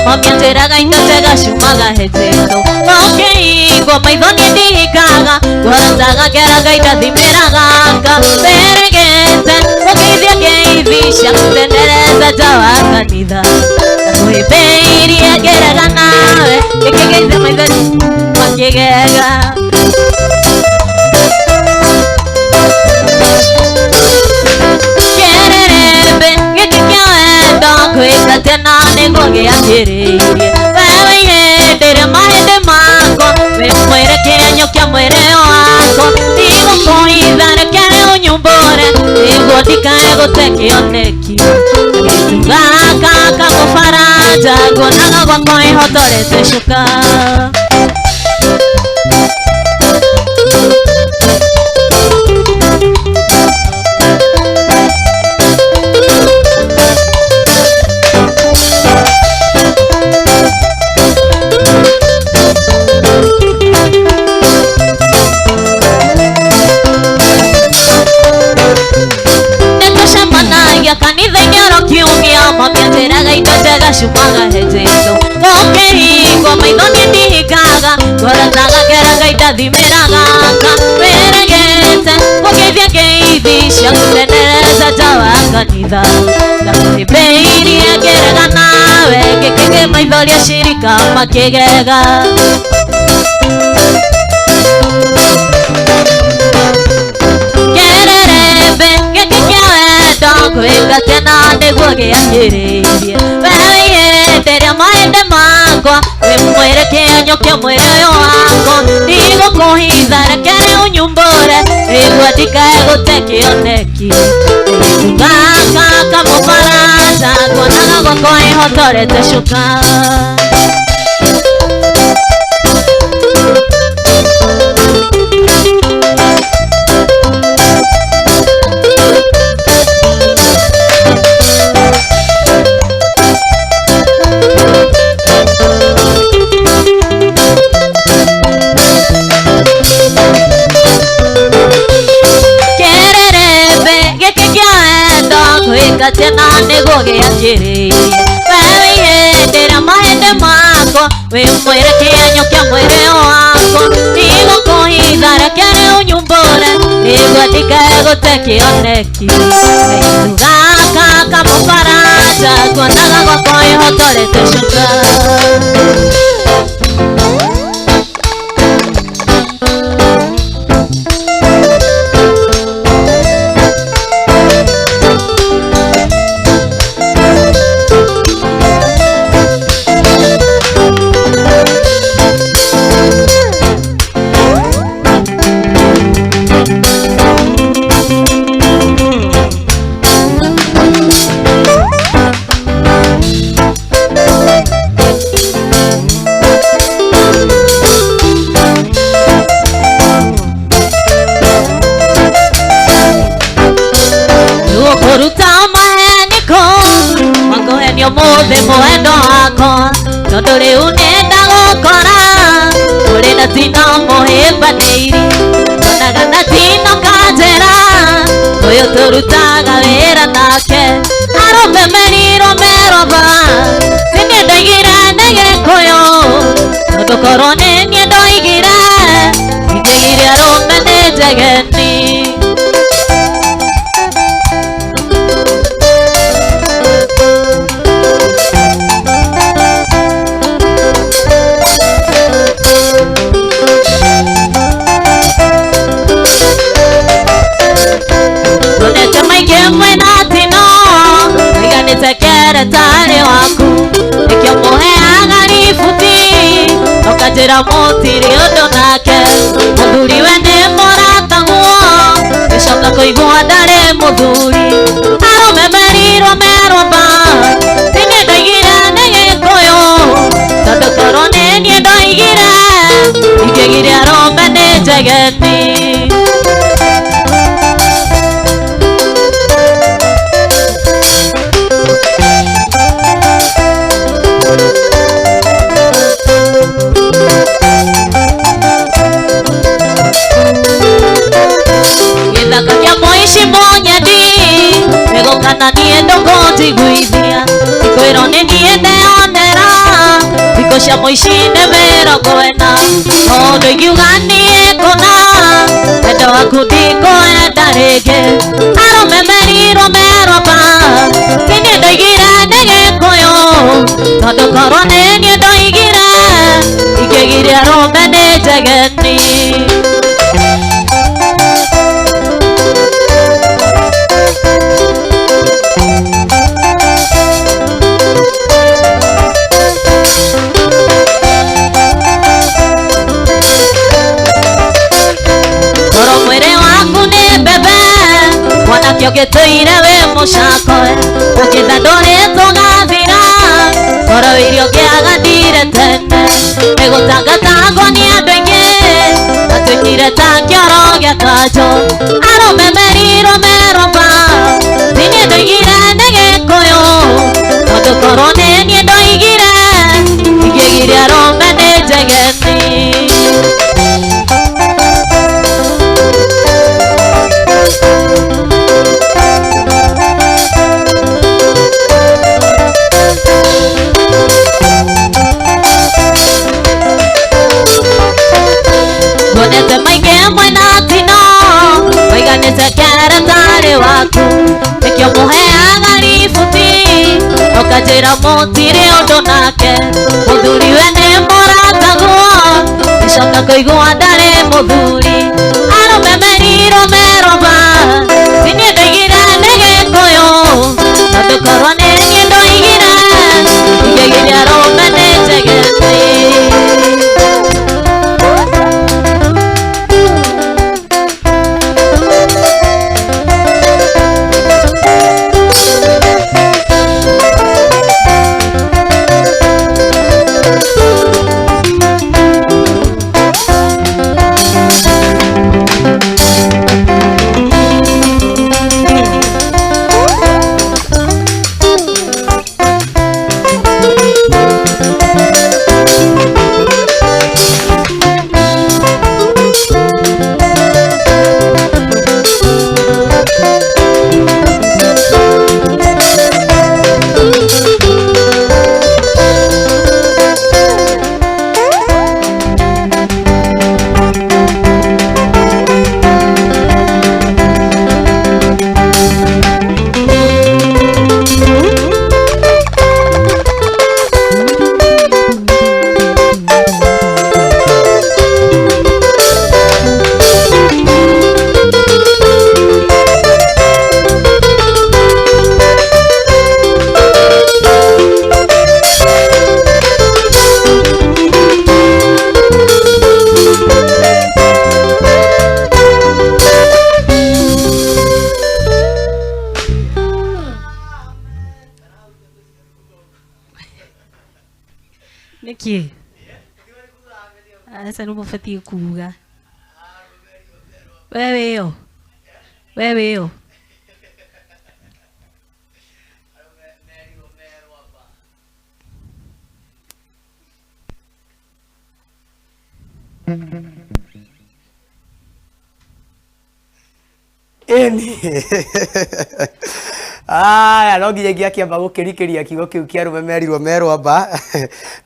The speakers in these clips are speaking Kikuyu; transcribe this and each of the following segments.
Mami anjĩraga indo njega ciumaga he Jesũ. Ũkĩigua maitho niĩ ndihingaga, ngorotaga ngeraga indathimĩraga ngaberegete ũkĩithia ngeithi cia gũtendereza nja wa kanitha. Ndakũhĩmbĩirie ngĩrega nawe, ngĩkĩgeithia maitho makĩgega. Kĩrĩrĩmbĩ gĩkĩ kĩa wendo kwĩka tena nĩguo gĩakĩrĩirie. Wewe ihĩndĩ rĩa mahĩndĩ makwa, wĩ mwĩrĩ kĩenyũ kĩa mwĩrĩ wakwa. Ndigũkũhitha reke rĩu nyumbũre, nĩguo ndikae gũte kĩoneki. Gagĩtu gaka kamũbaranja, nguonaga gwakwa ĩhotorete cuka. Nĩtũcemanagia kanitha-inĩ oro kiumia, mami anjĩraga indo njega ciumaga he Jesũ. Ũkĩhingwo maitho niĩ ndihingaga, ngorotaga ngeraga indathimĩraga ngaberegete gũkĩithia ngeithi cia gũtendereza nja wa kanitha. Ndakũhĩmbĩirie ngĩrega nawe, ngĩkĩgĩ maitho rĩa cirika makĩgega. Kĩrĩrĩmbĩ gĩkĩ kĩa wendo kwĩka tena nĩguo gĩakĩrĩirie. Wewe ihĩndĩ rĩa mahĩndĩ makwa, wĩ mwĩrĩ kĩenyũ kĩa mwĩrĩ ũyũ wakwa. Ndigũkũhitha reke rĩu nyumbũre, nĩguo ndikae gũte kĩoneki. Gagĩtu gaka kamũbaranja, nguonaga gwakwa ĩhotorete cuka. Kĩrĩrĩmbĩ gĩkĩ kĩa wendo kwĩka tena nĩguo gĩakĩrĩirie. Wewe ihĩndĩ rĩa mahĩndĩ makwa, wĩ mwĩrĩ kĩenyũ kĩa mwĩrĩ wakwa. Ndigũkũhitha reke rĩu nyumbũre, nĩguo ndikae gũte kĩoneki. Gaitu gaka kamũbaranja, nguonaga gwakwa ĩhotorete cuka. Ũkũruta maheni kũ, makũhenio ũmũthĩ mwendwa wakwa, tondũ rĩu nĩndagũkora ũrĩ na tino mũhĩmbanĩiri. Nyonaga na tino kanjĩra, ũyũ tũrutaga wĩra nake, arũme merirwo meroba, ti niĩ ndoigire nĩ Gĩkũyũ, tondũ korwo nĩ niĩ ndoigire, ingĩoigire arũme nĩ njegeni. Nonete maingĩ mwĩna tino, aiganĩte kere tarĩ waku, nĩkĩo mũheaga ributi, ũkanjĩra mũtirĩ ũndũ nake. Mũthuri we nĩ mũrataguo, ngĩcoka kũigua ndarĩ mũthuri. Arũme merirwo merwo mba, ti niĩ ndoigire nĩ Gĩkũyũ, tondũ korwo nĩ niĩ ndoigire, ingĩoigire arũme nĩ njegeni. Gĩthaka kĩa mũici mũnyendi, nĩgũkana niĩ ndũkũnjiguithia, ndikwĩrwo nĩ niĩ ndeyonera, Hingo cia mũici nĩ mĩrongo ĩna. Tondũ ingiuga niĩ kũna, wendo waku ndikwenda rĩngĩ. Arũme merirwo merwo ti niĩ ndoigire nĩ Gĩkũyũ. Tondũ korwo nĩ niĩ ndoigire, ingĩoigire arũme nĩ njegeni. Korwo mwĩrĩ waku nĩ mbembe, mwanake ũngĩtũire wĩ mũcakoe, ũkĩthandũrĩtwo ũgathira. Korwo irio ngĩaganire tene, nĩ gũtangatangwo nĩ andũ aingĩ, atuĩkire ta kĩoro gĩa kanjũ. Arũme merirwo merwo ma, ti niĩ ndoigire nĩ Gĩkũyũ. Tondũ korwo nĩ niĩ ndoigire, ingĩoigire arũme nĩ njegeni. Nguonete maingĩ mwena tino, waiganĩte kere tarĩ waku. Nĩkĩo mũheaga ributi, ũkanjĩra mũtirĩ ũndũ nake. Mũthuri we nĩ mũrataguo, ngĩcoka kũigua ndarĩ mũthuri. Arũme merirwo merwo ma, ti niĩ ndoigire nĩ Gĩkũyũ. Tondũ korwo nĩ niĩ ndoigire, ingĩoigire arũme nĩ njegeni. Nĩkĩ? Aca nĩ mũbatiĩ kuga. We wĩyo. We wĩyo. Ĩni. Aya, no nginya ingĩakĩamba gũkĩrikĩria kiugo kĩu kĩa arũme merirwo merwamba,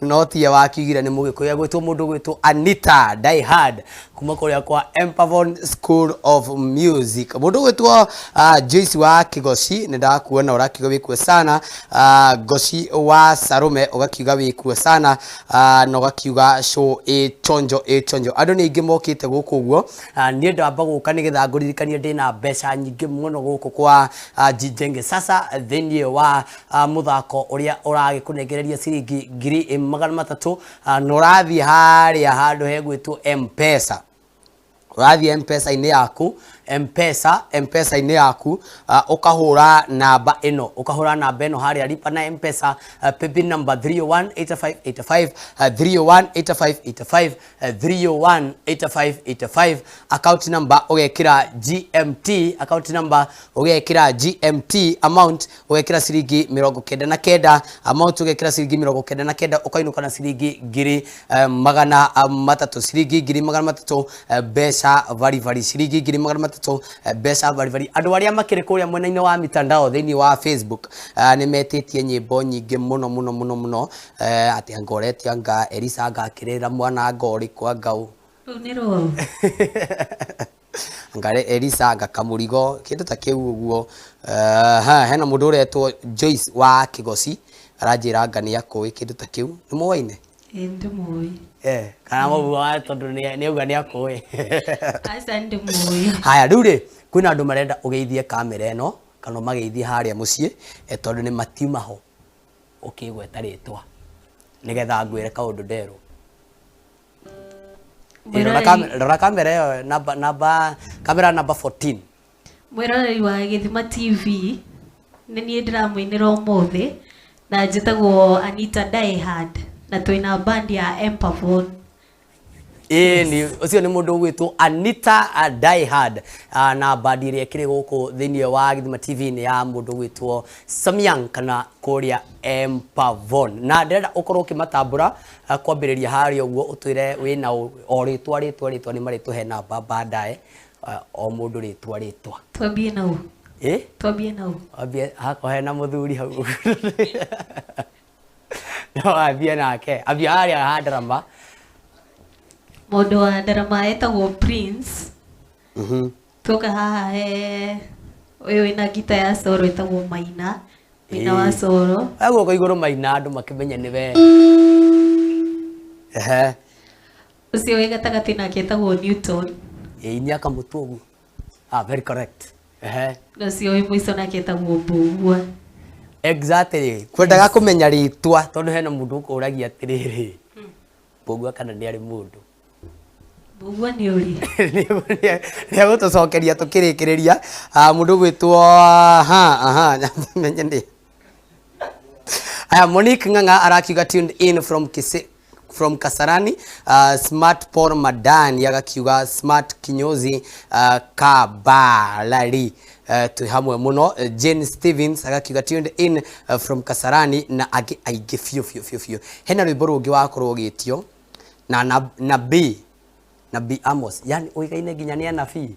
no tiye wakiugire, nĩ Mũgĩkũyũ agwĩtwo mũndũ gwĩtwo Anita Die Hard kuma kũrĩa kwa Empavon School of Music. Mũndũ gwĩtwo Joyce wa Kĩgoci, nĩ ndakuona ũrakiuga wĩkuo sana. Goci wa Sarume ũgakiuga wĩkuo sana, na ũgakiuga show ĩ chonjo ĩ chonjo. Andũ nĩ aingĩ mokĩte gũkũ ũguo. Niĩ ndamba gũka nĩgetha ngũririkanie ndĩna mbeca nyingĩ mũno gũkũ kwa Jijenge Sasa thĩinĩ wa mũthako ũrĩa ũragĩkũnengereria ciringi 300,000, na ũrathiĩ harĩa handũ hegwĩtwo M-Pesa. Ũrathiĩ M-Pesa-inĩ yaku, M-Pesa, M-Pesa-inĩ yaku, ũkahũra namba ĩno, ũkahũra namba ĩno harĩa lipa na M-Pesa, paybill number 3018585, 3018585, 3018585, account number ũgekĩra GMT, account number ũgekĩra GMT, amount ũgekĩra ciringi 99, amount ũgekĩra ciringi 99, ũkainũka na ciringi 300,000, ciringi 300,000, mbeca baribari, ciringi 300,000. matatũ, mbeca baribari. Andũ arĩa makĩrĩ kũrĩa mwena-inĩ wa mitandao thĩinĩ wa Facebook nĩ metĩtie nyĩmbo nyingĩ mũno mũno mũno mũno, atĩ anga ũretia anga Elisa anga akĩrĩra mwana anga ũrĩkũ anga ũ. Rũu nĩ rũu. Anga Elisa anga kamũrigo kĩndũ ta kĩu ũguo. Ha hena mũndũ ũretwo Joyce wa Kĩgoci aranjĩra anga nĩ akũĩ kĩndũ ta kĩu. Nĩ mũwaine? Ĩĩ ndĩmũĩ. Kana mũbuo tondũ nĩ auga nĩ akũĩ. Aca ndĩmũĩ. Haya rĩu rĩ kwĩna andũ marenda ũgeithie kamera ĩno kana ũmageithie harĩa mũciĩ, tondũ nĩ matiuma ho ũkĩgweta rĩtwa nĩgetha ngwĩre kaũndũ nderwo. Rora kamera ĩyo namba kamera namba 14. Mwĩroreri wa Gĩthima TV nĩ niĩ ndĩramũinĩra ũmũthĩ na njĩtagwo Anita Diehard na twĩna band ya Empavon. Ĩĩ nĩ ũcio nĩ mũndũ ũgwĩtwo Anita Diehard, na band ĩrĩa ĩkĩrĩ gũkũ thĩinĩ wa Gĩthima TV nĩ ya mũndũ ũgwĩtwo Samyang kana kũrĩa Empavon. Na ndĩrenda ũkorwo ũkĩmatambũra, kwambĩrĩria harĩa ũguo ũtwĩre wĩna o rĩtwa rĩtwa rĩtwa nĩ marĩtũhe namba baadaye, o mũndũ rĩtwa rĩtwa. Twambie na ũ? Ĩ? Twambie na ũ? Ambie hakwa hena mũthuri hau. No ambie nake. Ambie harĩa ha ndarama. Mũndũ wa ndarama etagwo Prince. Tuoka haha he ũyũ wĩna ngita ya coro etagwo Maina. Maina wa coro. Oya guoko igũrũ Maina andũ makĩmenye nĩ we. Ehe. Ũcio wĩ gatagatĩ nake etagwo Newton. Ĩĩ nĩ akamũtua ũguo. Ah, very correct. Ehe. Na ũcio wĩ mũico nake etagwo Mbũgua. Exactly. Kwendaga kũmenya rĩtwa tondũ hena mũndũ ũkũragia atĩrĩrĩ. Mbũgua kana nĩ arĩ mũndũ. Mbũgua nĩ ũrĩ. Nĩ egũtũcokeria tũkĩrĩkĩrĩria. Mũndũ ũgwĩtwo aha aha menye nĩ. Aya Monique Ng'ang'a arakiuga tuned in from Kisi, from Kasarani. Smart Paul Madani agakiuga Smart Kinyozi, Kabalari, twĩ hamwe mũno. Jane Stevens agakiuga tuned in from Kasarani na angĩ aingĩ biũ biũ biũ biũ. Hena rwĩmbo rũngĩ wakorwo ũgĩtio na nabii Nabii Amos, yani ũĩkaine nginya nĩ anabii.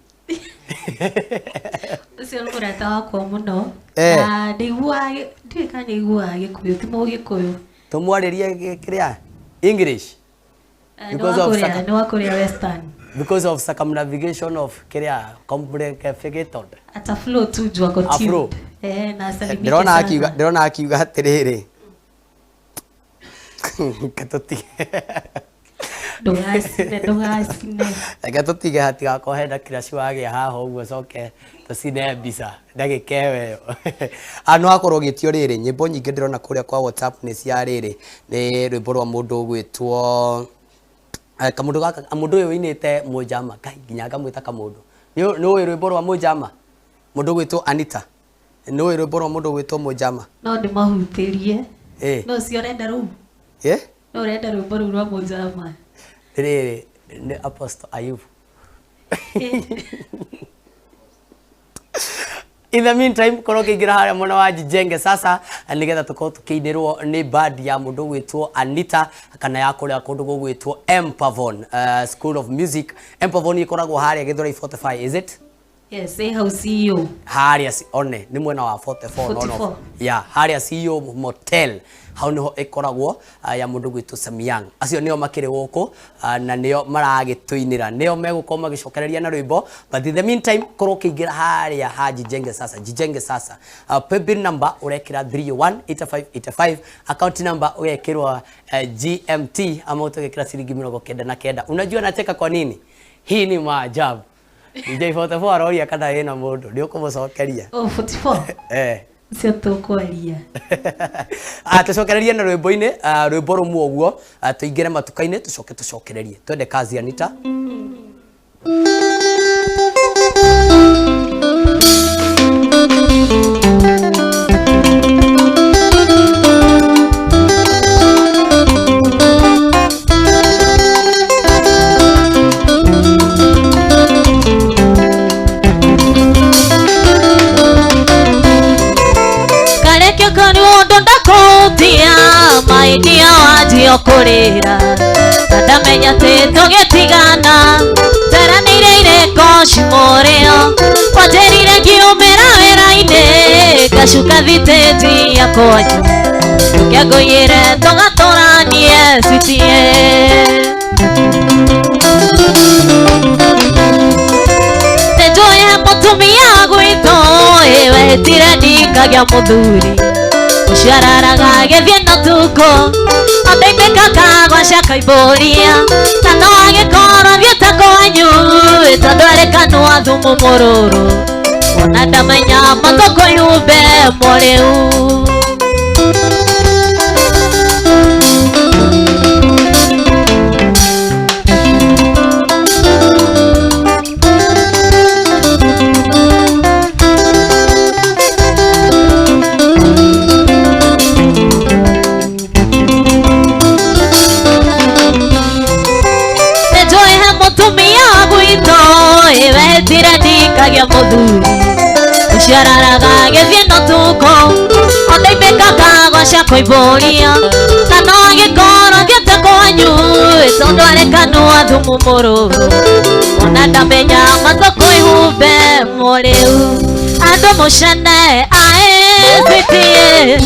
Ũcio nĩ mũrata wakwa mũno. Na ndiguaga ndiũĩ kana nĩaiguaga Gĩkũyũ, ti Mũgĩkũyũ. Tũmwarĩrie kĩrĩa English. Nĩ wa kũrĩa Western. Because of circumnavigation of kĩrĩa complicated. Ata flow tu juu ako tuned. Na asalimike Ndĩrona sana. akiuga ndĩrona akiuga atĩrĩrĩ. Reke Ndũgacine, ndũgacine. Reke tũtige hatigakorwo hena crash wagĩa haha ũguo coke tũcine mbica ndagĩka ĩyo ĩyo. No hakorwo ũgĩtio rĩrĩ nyĩmbo nyingĩ ndĩrona kũrĩa kwa WhatsApp nĩ cia rĩrĩ nĩ rwĩmbo rwa mũndũ ũgwĩtwo kamũndũ gaka mũndũ ũyũ ũinĩte Mũnjama. Ngai nginya ngamwĩta kamũndũ. Nĩ ũĩ rwĩmbo rwa Mũnjama? Mũndũ ũgwĩtwo Anita. Nĩ ũĩ rwĩmbo rwa mũndũ ũgwĩtwo Mũnjama? No ndĩmahutĩrie. No ũcio ũrenda rũu? No ũrenda rwĩmbo rũu rwa Mũnjama? Rĩrĩ nĩ Apostle Ayubu. In the meantime korwo ũkĩingĩra harĩa mwena wa Jijenge sasa nĩgetha tũkorwo tũkĩinĩrwo nĩ band ya mũndũ ũgwĩtwo Anita kana ya kũrĩa kũndũ gũgwĩtwo Empavon, School of Music. Empavon ĩkoragwo harĩa Gĩthũrai 45, is it? Yes, ĩ hau CEO. Harĩa one nĩ mwena wa 44 no no. Yeah, harĩa CEO Motel. Hau niho ĩkoragwo ya mũndũ gwĩtwo Samyang. Acio nĩo makĩrĩ gũkũ, na nĩo maragĩtũinĩra. Nĩo megũkorwo magĩcokereria na rwĩmbo. But in the meantime korwo ũkĩingĩra harĩa ha Jijenge sasa. Jijenge sasa. Paybill number ũrekĩra 318585, account number ũgekĩrwo GMT ama ũtũgĩkĩra ciringi 99. Unajua nacheka kwa nini? Hii ni maajabu. DJ 44 aroria kana ĩna mũndũ, nĩ ũkũmũcokeria. Oh, 44. Ũcio tũkwaria. Tũcokererie na rwĩmbo-inĩ, rwĩmbo rũmwe ũguo, tũingĩre matuka-inĩ tũcoke tũcokererie. Twende kazi Anita. Maidia wanjio kũrĩra na ndamenya atĩ tũgĩtigana teranĩire irĩko cimũrĩo Gacuka thitĩti ya kwanyu Tũkĩangũyĩre tũgatũranie sweetie. Nĩnjũĩ mũtumia gwitũ wehĩtire ndikagĩa mũthuri ũcio araraga agĩthiĩ na ũtukũ Oteithĩkaga gwaca imbũria na no agĩkorwo thiĩte kwanyu tondũ arĩ kanua thumu mũrũrũ ona ndamenya matũkũ ihumbe mũrĩu. Wehĩtire ndikagĩa mũthuri ũcio araraga agĩthiĩ na ũtukũ Oteithĩkaga gwaca kũimbũria na no agĩkorwo thiĩte kwanyu tondũ arĩ kanua thumu mũrũrũ ona ndamenya matũkũ ihumbe mũrĩu. Andũ mũcene aĩ sweetie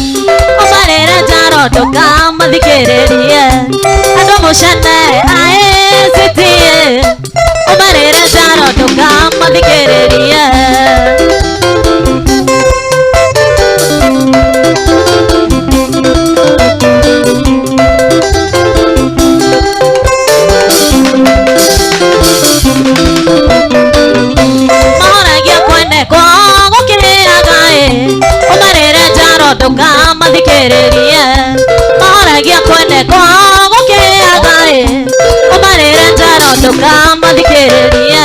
ũmarĩre njaro ndũkamathikĩrĩrie. Andũ mũcene aĩ sweetie ũmarĩre njaro ndũkamathikĩrĩrie. Mahoragia kwene kwao gũkĩrĩaga ĩ ũmarĩre njaro ndũkamathikĩrĩrie. Mahoragia kwene kwao gũkĩrĩaga ĩ ũmarĩre njaro ndũkamathikĩrĩrie.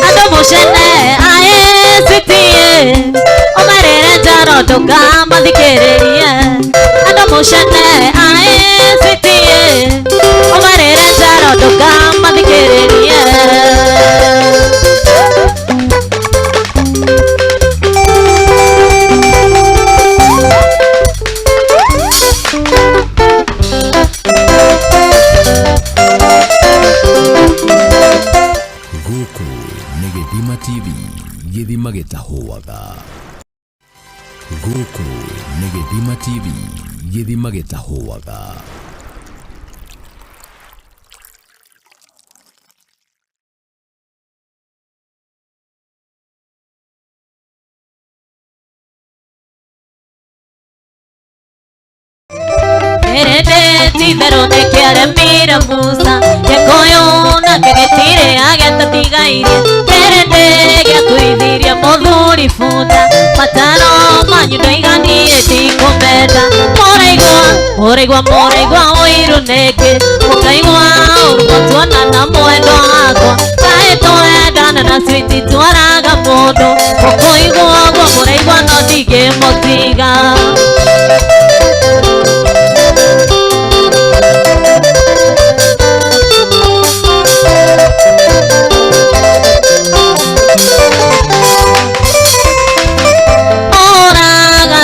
Andũ mũcene aĩ sweetie ũmarĩre njaro ndũkamathikĩrĩrie. Andũ mũcene aĩ sweetie ũmarĩre njaro ndũkamathikĩrĩrie. Gũkũ nĩ Gĩthima TV, gĩthima gĩtahũaga. Gũkũ nĩ Gĩthima TV, gĩthima gĩtahũaga. Itherũ nĩkĩaremire Musa Gĩkũyũ nake gĩtirĩ agĩtatigairie kĩrĩndĩ gĩakuithirie mũthuri bunda mataro manyu ndoiganire ndikũmenda. Mũraigua mũraigua mũraigua ũiru nĩkĩ mũkaigua ũru mwatuona na mwendwa wakwa kaĩ twendana na sweetie twaraga mũndũ mũkũigua ũguo mũraigua no ndingĩmũtiga.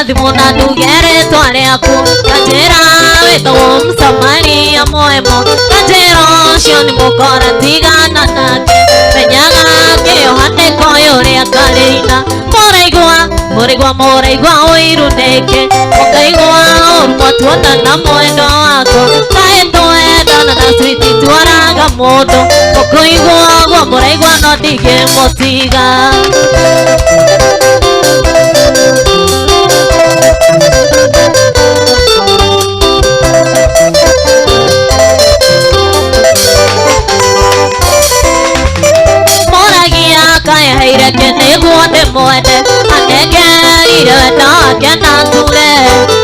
Thimũ na nduge rĩtwa rĩaku kanjĩra wĩtagwo Mũsamaria mwema kanjĩra ũcio nĩ mũkora tigana nake menyaga kĩoha nĩkoĩ ũrĩa karĩina. Mũraigua mũraigua mũraigua ũiru nĩkĩ mũkaigua ũru mwatuona na mwendwa wakwa kaĩ twendana na sweetie twaraga mũndũ mũkũigua ũguo mũraigua no ndingĩmũtiga. Moragia kaeheire nĩguo ndĩmwende anengerire wendo wake na thure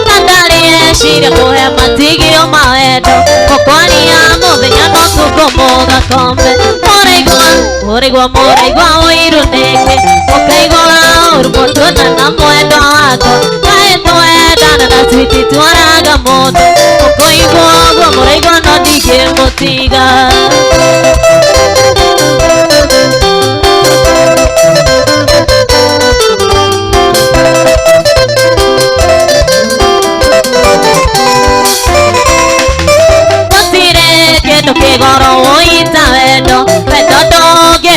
na ndarĩ eciria kũhe matigio ma wendo mũkwaria mũthenya no tukũ mũgakome. Mũraigua mũraigua mũraigua ũiru nĩkĩ mũkaigua ũru mũtuona na mwendwa wakwa kaĩ twendana na sweetie twaraga mũndũ mũkũigua ũguo mũraigua no ndingĩmũtiga.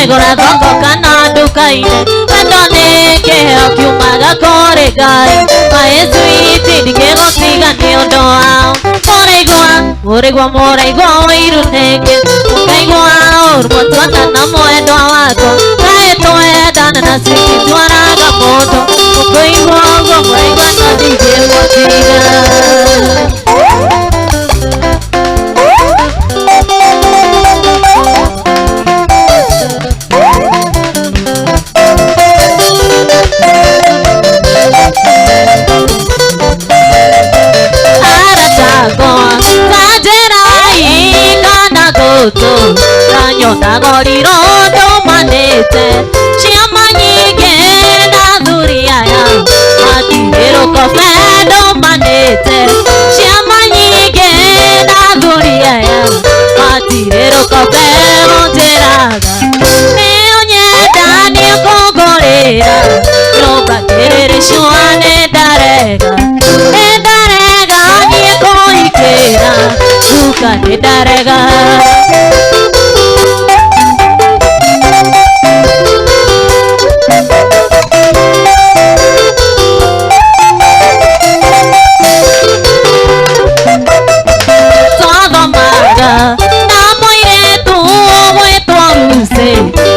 Ndũngĩmĩgũra thoko kana nduka-inĩ. Wendo nĩ kĩheo kiumaga kũrĩ Ngai. My sweet ndingĩgũtiga nĩ ũndũ wao. Mũraigua, mũraigua, mũraigua ũiru nĩkĩ? Mũkaigua ũru mũtuona na mwendwa wakwa. Kaĩ twendana na sweet twaraga mũndũ. Mũkũigua ũguo mũraigua no ndingĩmũtiga. Nyonaga ndũmanĩte ciama nyingĩ na athuri aya matirĩ rũkobe ndũmanĩte ciama nyingĩ na athuri aya matirĩ rũkobe ũnjĩraga nĩ ũnyenda nĩ ũkũngũrĩra nyũmba kĩrĩrĩcua nĩ ndarega nĩ ndarega niĩ kũhikĩra nduka nĩ ndarega.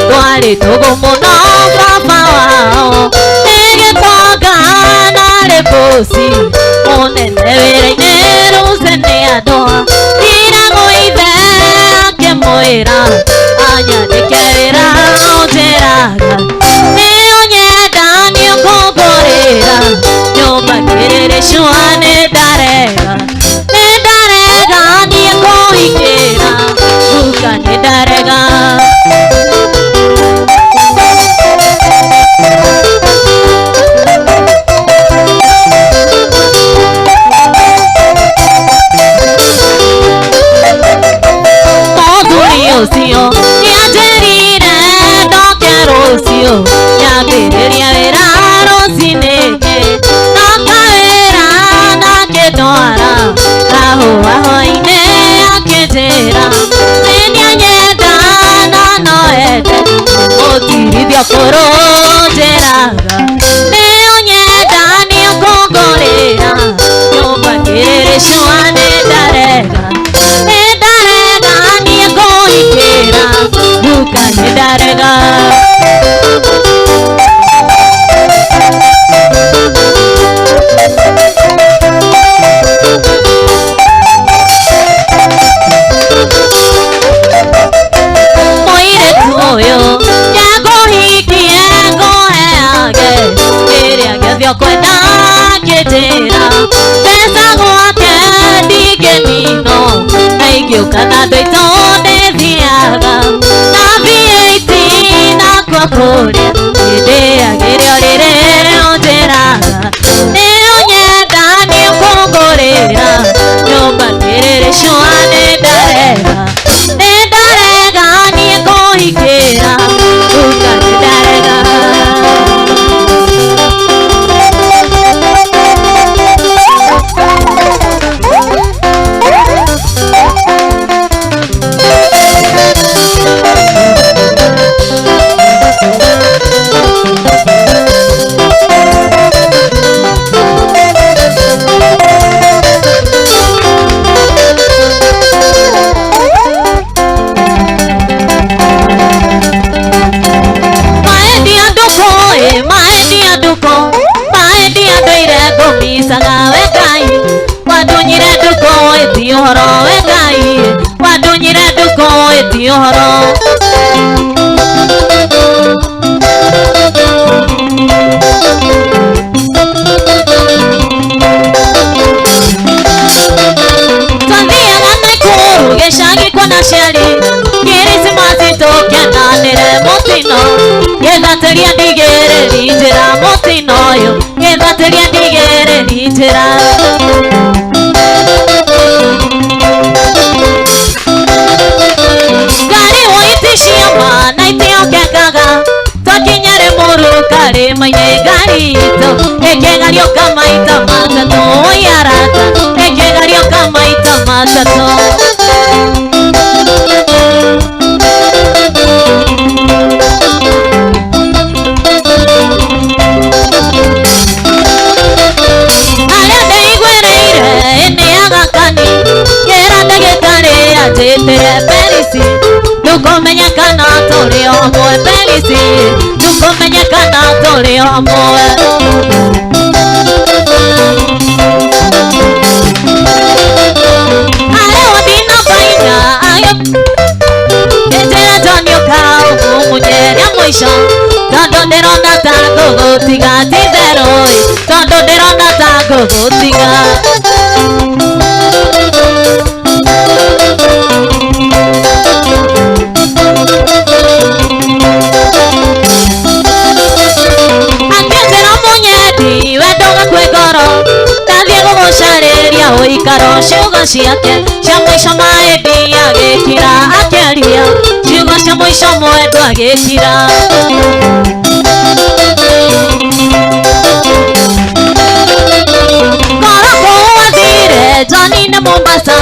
Twarĩ tũgũ mũno baba wao nĩ gĩtonga narĩ bũci mũnene wĩra-inĩ rũce nĩ andũ ndiragwo ithe akĩmwĩra anyandĩke wĩra ũnjĩraga nĩ ũnyenda nĩ ũkũngũrĩra nyũmba kĩrĩrĩcua nĩ ndarega nĩ ndarega niĩ kũhikĩra nduka nĩ ndarega. Ũcio nĩanjĩrire ndoke rũciũ nyambĩrĩria wĩra rũcinĩ ndoka wĩra ndakĩndwara kahũa hwaĩ-inĩ akĩnjĩra nĩ nĩanyenda na no ende mũtirithia kũrũ njĩraga nĩ ũnyenda nĩ ũkũngũrĩra nyũmba kĩrĩrĩcua nĩ ndarega nĩ ndarega niĩ kũhikĩra nduka nĩ ndarega. Mũirĩtu ũyũ nĩangũhikie ngũheage kĩrĩa gĩothe ũkwenda akĩnjĩra mbeca gwake ndingĩninwo na ingĩũka na andũ aitũ ndĩthiaga na V8 nakwa kũrĩa ndĩagĩre ũrĩrĩ ũnjĩraga nĩ ũnyenda nĩ ũkũngũrĩra nyũmba kĩrĩrĩcua nĩ ndarega nĩ ndarega niĩ kũhikĩra nduka nĩ ndarega. Ũhoro we Ngai wandunyire ndũkũ ĩti ũhoro. Twathiaga Naikuru gĩcagi kuona aciari Kirisimasi tũkenanĩre mũtino gĩthatĩria ndigĩrĩri njĩra mũtino ũyũ gĩthatĩria ndigĩrĩri njĩra. Ngari woiti ciama na itiokekaga twakinya Rĩmuru karĩma-inĩ ngari itũ ĩkĩgariũka maita matatũ oi arata ĩkĩgariũka maita matatũ. tũrĩ hamwe. Arĩ wathina baina ayo Njĩra John ũkaũmunyeria mũico tondũ ndĩrona ta ngũgũtiga ti therũ ĩ, tondũ ndĩrona ta ngũgũtiga. Akĩnjĩra mũnyendi wendo gakue ngoro ndathiĩ gũgũcarĩria ũikaro ciugo ciake cia mũico maĩndi agĩkira akĩaria ciugo cia mũico mwendwa agĩkira. Ngoro kũu athire Johnny nĩ Mombasa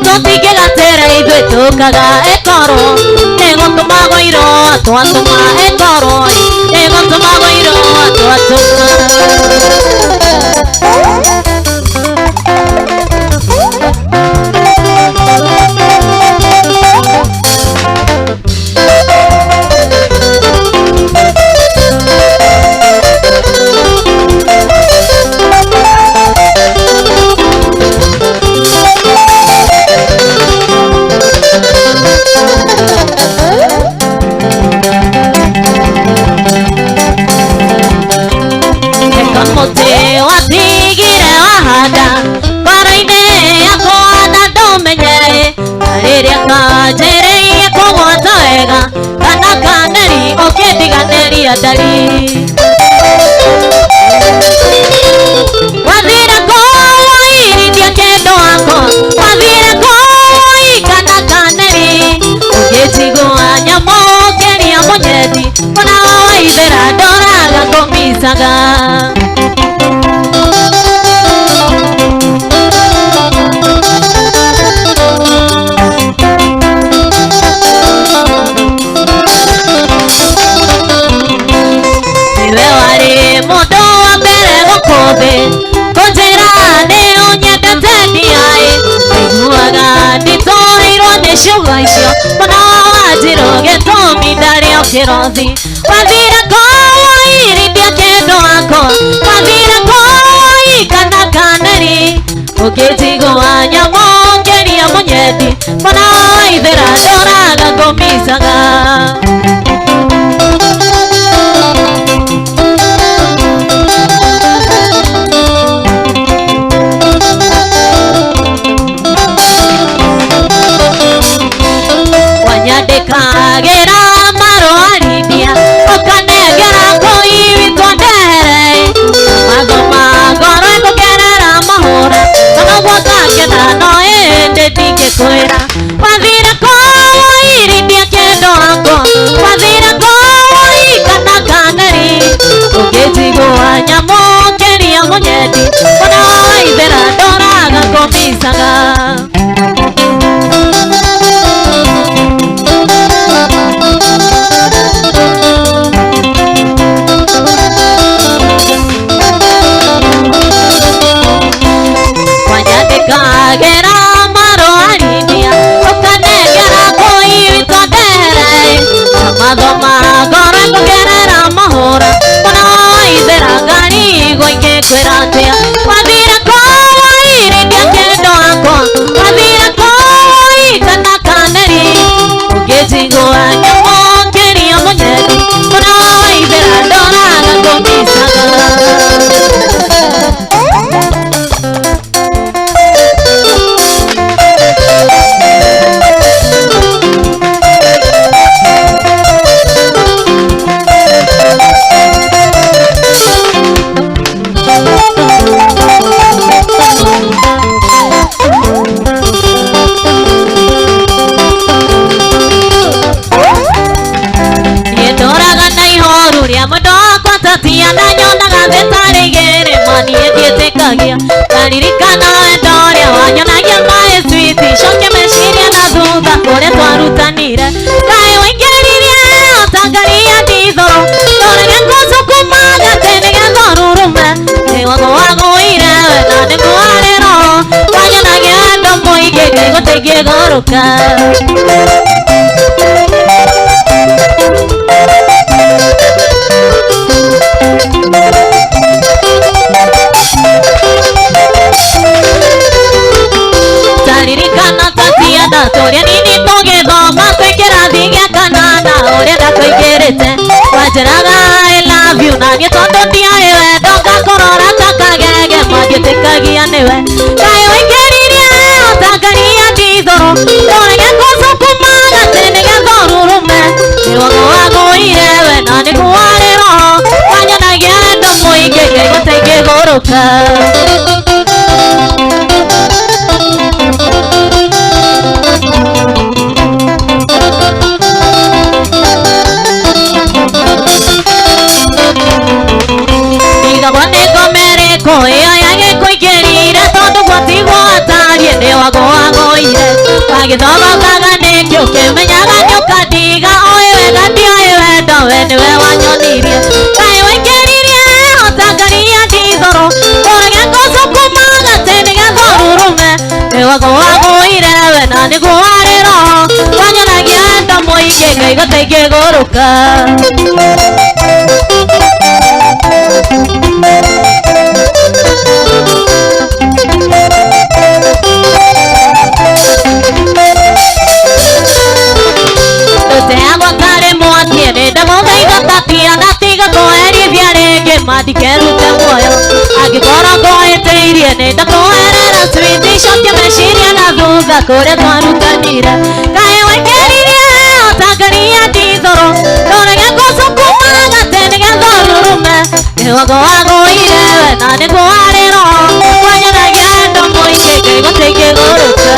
tũtingĩgatĩra ithuĩ tũkaga ĩkorwo nĩgũtũmagwo irũa twatũma ĩkorwo nĩgũtũmagwo irũa twatũma. Mũtĩ watigire wahanda ngoro-inĩ yakwa na ndũmenye na rĩrĩa kanjĩrĩirie kũgwata wega kana kaneri ũkĩndiganĩria ndari. Wathire kũwairithia kĩndũ wakwa wathire kũwai kana kaneri ũgĩtigwo nyamũ ũkĩria mũnyendi ona waithĩra ndoraga kũmicaga. Niwe warĩ mũndũ wa mbere gũkũ thĩ kũnjĩra nĩ ũnyendete ndiaĩ ndaiguaga nditũhĩirwo nĩ ciugo icio mũno wanjĩrwo gĩtũmi ndarĩ o kĩrothi. Wathire kũwairithia kĩndũ wakwa wathire kũwai kana kaneri ũkĩnjigua nyamũ ũkĩria mũnyendi mũno waithĩra ndoraga ngũmicaga. Wanyandĩkagĩra marũa Lydia ũkanengera kũiwitwo ndehere mathoma ngoro ĩkũgerera mahũra na noguo ngakena no ĩndĩ ndingĩkwĩra. Wathire kũwairithia kĩndũ wakwa wathire kũwai kana kaneri ũkĩnjigua nyamũ ũkĩria mũnyendi ona waithĩra ndoraga kũmicaga. Wanyandĩkagĩra marũa Lydia ũkanengera kũiwitwo ndehere na mathoma ngoro ĩkũgerera mahũra ona waithĩra ngarigwo ingĩkwĩra atĩa. Wathire kũwairithia kĩndũ wakwa wathire kũwai kana kaneri ũkĩnjigua nyamũ ũkĩria mũnyendi ona waithĩra ndoraga kũmicaga. Ndoraga na ihoru rĩa mwendo wakwa Tatiana nyonaga thĩ tarĩ igĩrĩ ma niĩ ndiĩtĩkagia ndaririkana wendo ũrĩa wanyonagia maĩ switi coke meciria na thutha kũrĩa twarutanire kaĩ waingĩririe ota ngari ya ndithũrũ ndorege ngũcukuma gatĩ nĩgetha ũrurume nĩwagũagũire we na nĩngũarĩ roho wanyonagia wendo mũingĩ ngaigua ta ingĩgũrũka. Naniĩ tondũ ndiarĩ wendo ngakũrora ta kagege mangĩtĩkagia nĩwe. Kaĩ waingĩririe ũtangaria ndithũrũ ũrege gũcukuma gatĩ nĩgetha ũrurume. Nĩwago wagũire we na nĩguo warĩ roho wanyonagia wendo mũingĩ ngaigua ta ingĩgũrũka. Ndigagwo nĩ ngomerĩkũ ĩyo yagĩkũingĩrire tondũ gwatigwo atariĩ nĩ wago wagũire. Wagĩthogothaga nĩkĩ ũkĩmenyaga nĩũkandiga ũĩ wega ndioĩ wendo we nĩwe wanyonirie. Kaĩ waingĩririe ũtangaria ndithũrũ ũrege gũcukuma gatĩ nĩgetha ũrurume. Nĩ wago wagũire we na nĩguo warĩ roho wanyonagia wendo mũingĩ ngaigua ta ingĩgũrũka. Ndũteagwo tarĩ mwaki nĩ ndagũthaitha tatia na tiga kũherithia rĩngĩ mandikerute muoyo. Angĩkorwo ngũhĩtĩirie nĩ ndakũherera switi cokia meciria na thutha kũrĩa twarutanire. Kaĩ waingĩririe ũtangaria ndithũrũ ndũrege gũcukuma gatĩ nĩgetha ũrurume. Nĩ wago wagũire we na nĩguo warĩ roho wanyonagia wendo mũingĩ ngaigua ta ingĩgũrũka.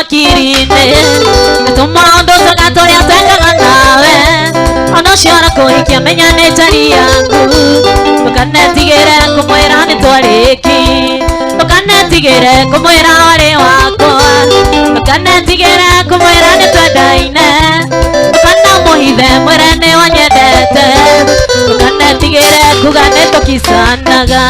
hakiri-inĩ Nĩtũmaũndũ twega tũrĩa twekaga nawe Ona ũcio arakũhikia menya nĩ njari yaku Ndũkanetigĩre kũmwĩra nĩ twarĩki Ndũkanetigĩre kũmwĩra warĩ wakwa Ndũkanetigĩre kũmwĩra nĩ twendaine Ndũkanamũhithe mwĩre nĩ wanyendete Ndũkanetigĩre kuga nĩ tũkicanaga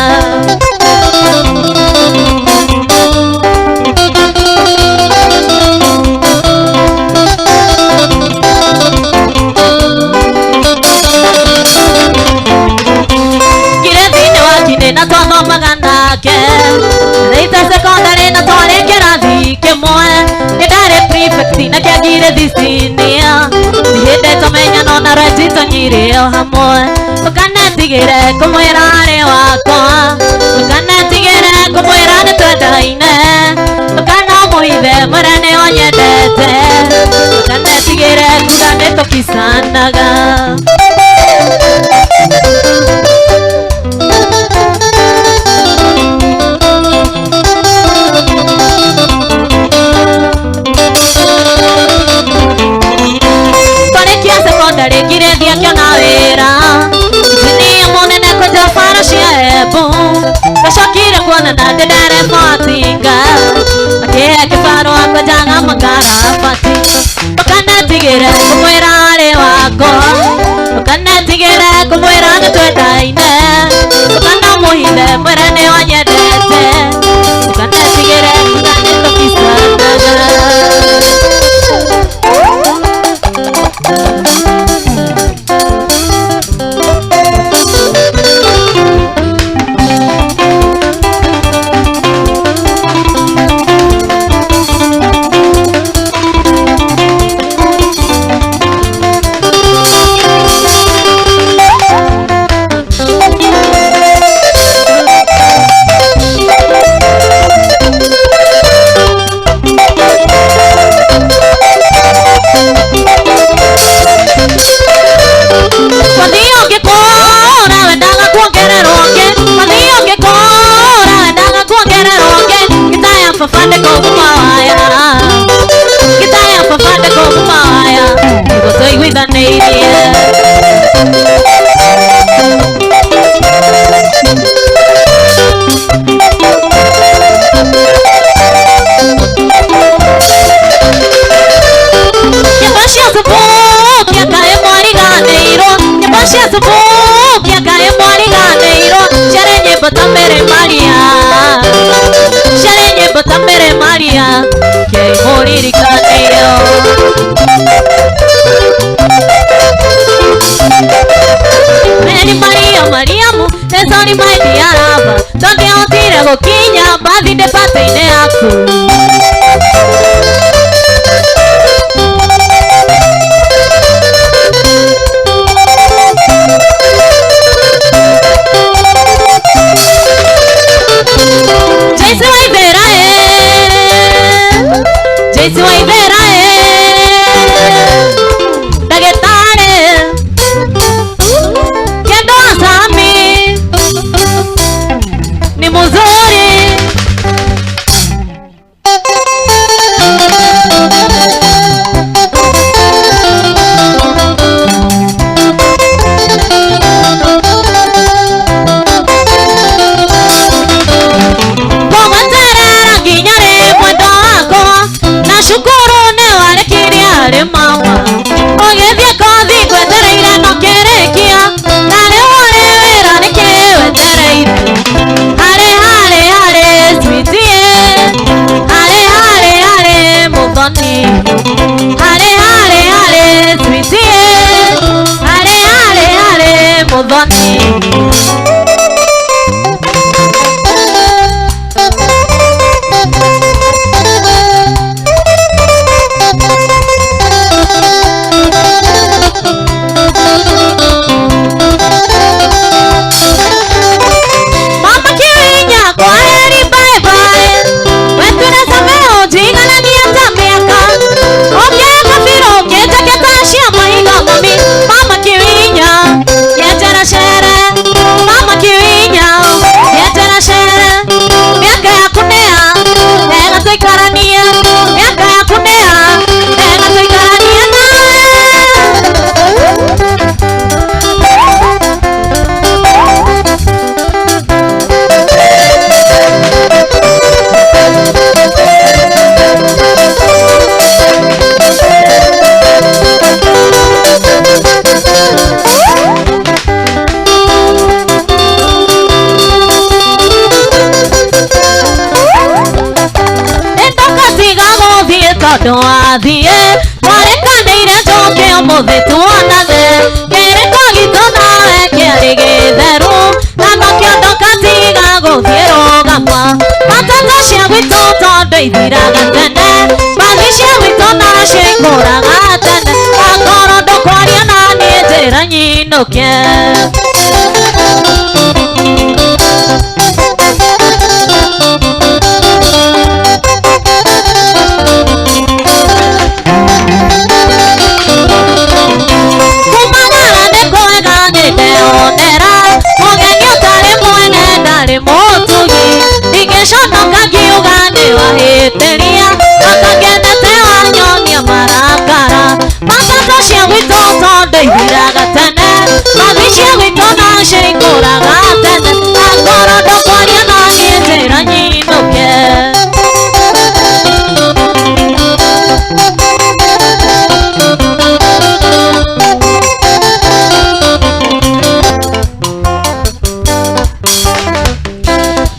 Na twathomaga nake Thĩita secondary na twarĩ kĩrathi kĩmwe Nĩ ndarĩ prefect na kĩangire thicinia Nĩ hĩndĩ tũmenyano na rweti tũnyire o hamwe Ndũkanetigĩre kũmwĩra arĩ wakwa Ndũkanetigĩre kũmwĩra nĩ twendaine Ndũkanamũhithe mwĩre nĩ wanyendete Ndũkanetigĩre kuga nĩ tũkicanaga Secondary ngire akiona wĩra Injinia mũnene kwenja bara cia Embu Ndacokire kuonana ndĩ ndereba tinga Akĩhe kĩbarũa kwenjaga makarabati Ndũkanetigĩre kũmwĩra arĩ wakwa Ndũkanetigĩre kũmwĩra nĩ twendaine Ndũkanamũhithe mwĩre nĩ wanyendete Ndũkanetigĩre kuga nĩ tũkicanaga Gũkinya birthday party-inĩ yaku Jesse Waithera Jesse Waithera ndagĩtarĩ Kendo Sami ni muzuri Shukuru ne warekirie arĩ mama ũgĩthiĩ kothi ngwetereire no kĩrĩkia na rĩu ũrĩ wĩra nĩkĩ wetereire harĩ harĩ harĩ sweetie harĩ harĩ harĩ mũthoni harĩ harĩ harĩ sweetie harĩ harĩ harĩ mũthoni Mama Kirinya, yeah, Tondũ wathiĩ Twarĩkanĩire njoke ũmũthĩ tuonane Kĩrĩko gitũ nawe kĩarĩ gĩtheru Na nokĩo ndũkatiga gũthiĩ rũgama Matata cia gwitũ tondũ ithiraga tene Mbathi cia gwitũ nacio ikũraga tene Akorwo ndũkwaria na niĩ njĩra nyinũke Kumagara nĩ kwega nĩndeonera Mũgeni ũtarĩ mwene ndarĩ mũtugi Ndingĩconoka ngiuga nĩwahĩtĩria Akangenete wanyonia marakara Matata cia gwitũ tondũ ithiraga tene Mbathi cia gwitũ nacio ikũraga tene Akorwo ndũkwaria na niĩ njĩra nyinũke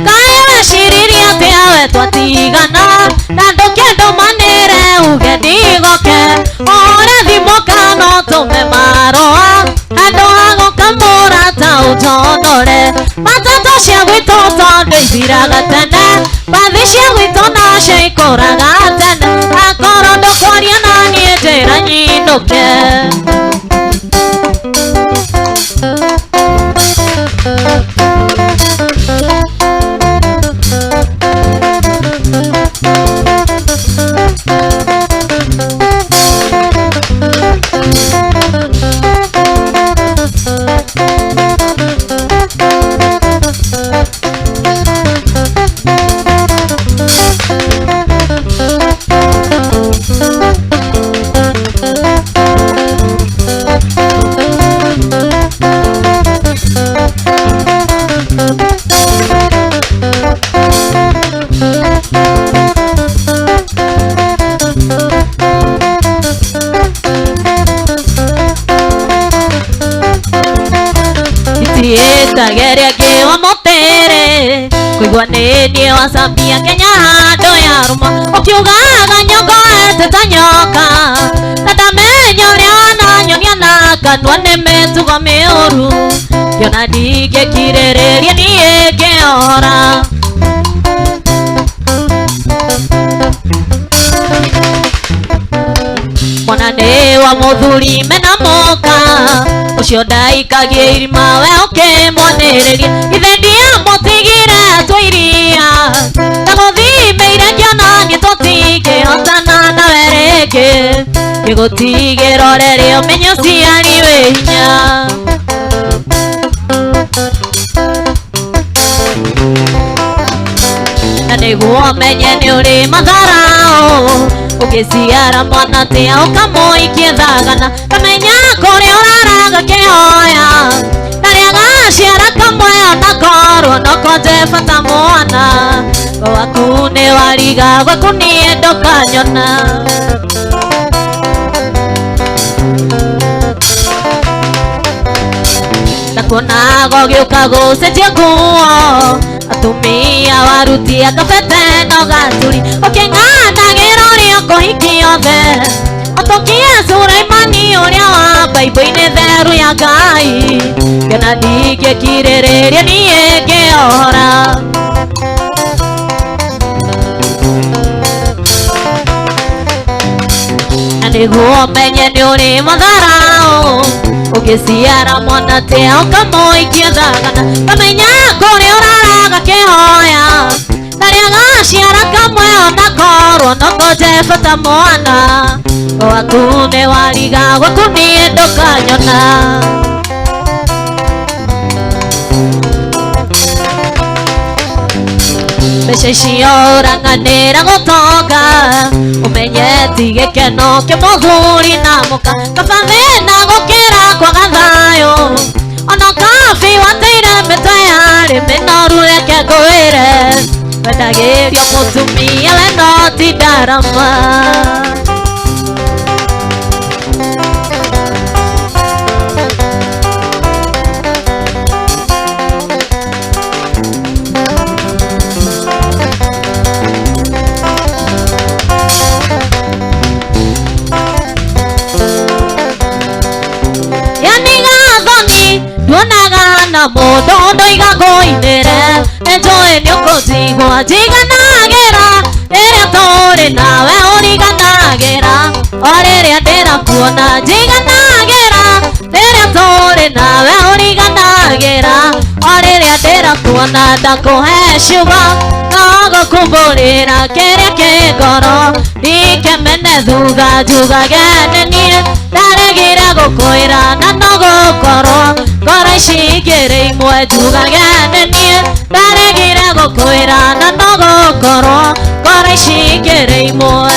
Kaĩ weciririe atĩa we twatigana na ndũkĩndũmanĩre uge ndigoke Ũhũre thimũ kana ũtũme marũa handũ ha gũka mũrata ũnjonore Matata cia gwitũ tondũ ithiraga tene Mbathi cia gwitũ nacio ikũraga tene Akorwo ndũkwaria na niĩ njĩra nyinũke Itiĩtageria ngĩwa mũtĩrĩ kũigua nĩ niĩ wacambia Kenya handũ yarũma ũkiugaga nyongoete ta nyoka na ndamenya ũrĩa wananyonia na kanua nĩ mĩtugo mĩũru ngĩona ndingĩkirĩrĩria niĩ ngĩora Mwana nĩ wa mũthuri mena mũka ũcio ndaikagie irima we ũkĩmwanĩrĩria Ithe ndiamũtigire atwa iria Ndamũthimĩire ngĩona niĩ tũtingĩhotana nawe rĩngĩ Ngĩgũtigĩra ũrerĩ ũmenye ũciari wĩ hinya Na nĩguo menye nĩ ũrĩ matharaũ Ũgĩciara mwana tĩa ũkamũikie thagana Kamenya kũrĩa ũraraga kĩhoya Na rĩagaciara kamwe onakorwo no konje bata mwana Waku nĩ wariga gwaku niĩ ndũkanyona Ndakuonaga ũgĩũka gũcenjia nguo Atumia warutia kabete no gaturi Ũkĩng'anagĩra ũrĩa ũkũhikia othe Ũtũkie Sulaimani ũrĩa wa Baibũ-inĩ theru ya Ngai Ngĩona ndingĩkirĩrĩria niĩ ngĩora Na nĩguo menye nĩ ũrĩ matharaũ Ũgĩciara mwana tĩa ũkamũikia thagana Kamenya kũrĩa ũraraga kĩhoya Na rĩagaciara kamwe onakorwo no konje bata mwana Waku nĩ wariga gwaku niĩ ndũkanyona Mbeca icio ũrang'anĩra gũtonga Ũmenye ti gĩkeno kĩa mũthuri na mũka Kaba thĩna gũkĩra kwaga thayũ Ona kabi wateire mĩtwe yarĩ mĩnoru reke ngwĩre Wendagĩrio mũtumia we no ti ndarama na mũndũ ndoiga ngũinĩre nĩnjũĩ nĩũkũnjigua njiganagĩra rĩrĩa tũrĩ nawe ũriganagĩra o rĩrĩa ndĩrakuona njiganagĩra rĩrĩa tũrĩ nawe ũriganagĩra o rĩrĩa ndĩrakuona ndakũhe ciugo no gũkumbũrĩra kĩrĩa kĩ ngoro ndikemene thutha njugage nĩ niĩ ndaregire gũkwĩra na no gũkorwo ngoro ici igĩrĩ imwe njugage nĩ niĩ ndaregire gũkwĩra na no gũkorwo ngoro ici igĩrĩ imwe.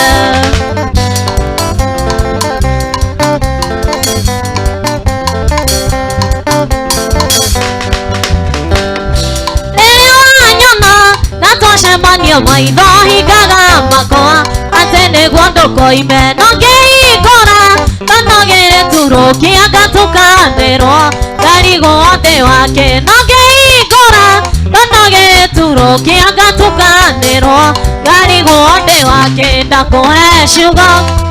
Rĩrĩa wanyona na twacemania maitho hingaga makwa atĩ nĩguo ndũkoime no ngĩhingũra no gĩturũkia ngatukanĩrwo ngarigwo ndĩ wake no ngĩhingũra no gĩturũkia ngatukanĩrwo ngarigwo ndĩ wake ndakũhe ciugo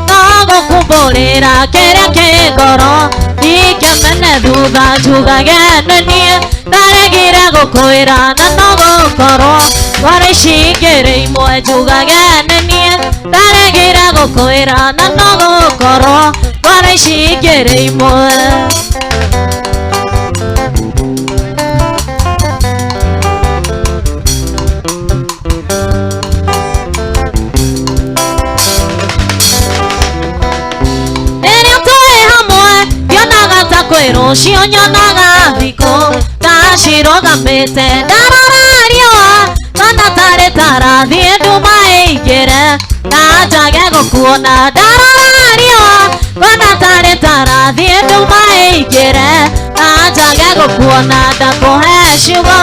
no gũkumbũrĩra kĩrĩa kĩ ngoro ndikemene thutha njugage nĩ niĩ ndaregire gũkwĩra na no gũkorwo ngoro ici igĩrĩ imwe njugage nĩ niĩ ndaregire gũkwĩra na no gũkorwo ngoro ici igĩrĩ imwe. Rĩrĩa twĩ hamwe ndionaga ta kwĩ rũciũ nyonaga thikũ ndacirũgamĩte ndarora riũa ngona tarĩ tarathiĩ nduma ĩingĩre na njage gũkuona ndarora riũa ngona tarĩ tarathiĩ nduma ĩingĩre na njage gũkuona ndakũhe ciugo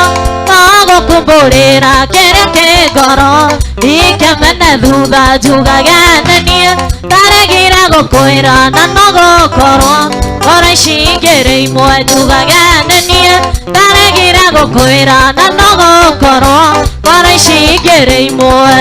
no gũkumbũrĩra kĩrĩa kĩ ngoro ndikemene thutha njugage nĩ niĩ ndaregire gũkwĩra na no gũkorwo ngoro ici igĩrĩ imwe njugage nĩ niĩ ndaregire gũkwĩra na no gũkorwo ngoro ici igĩrĩ imwe.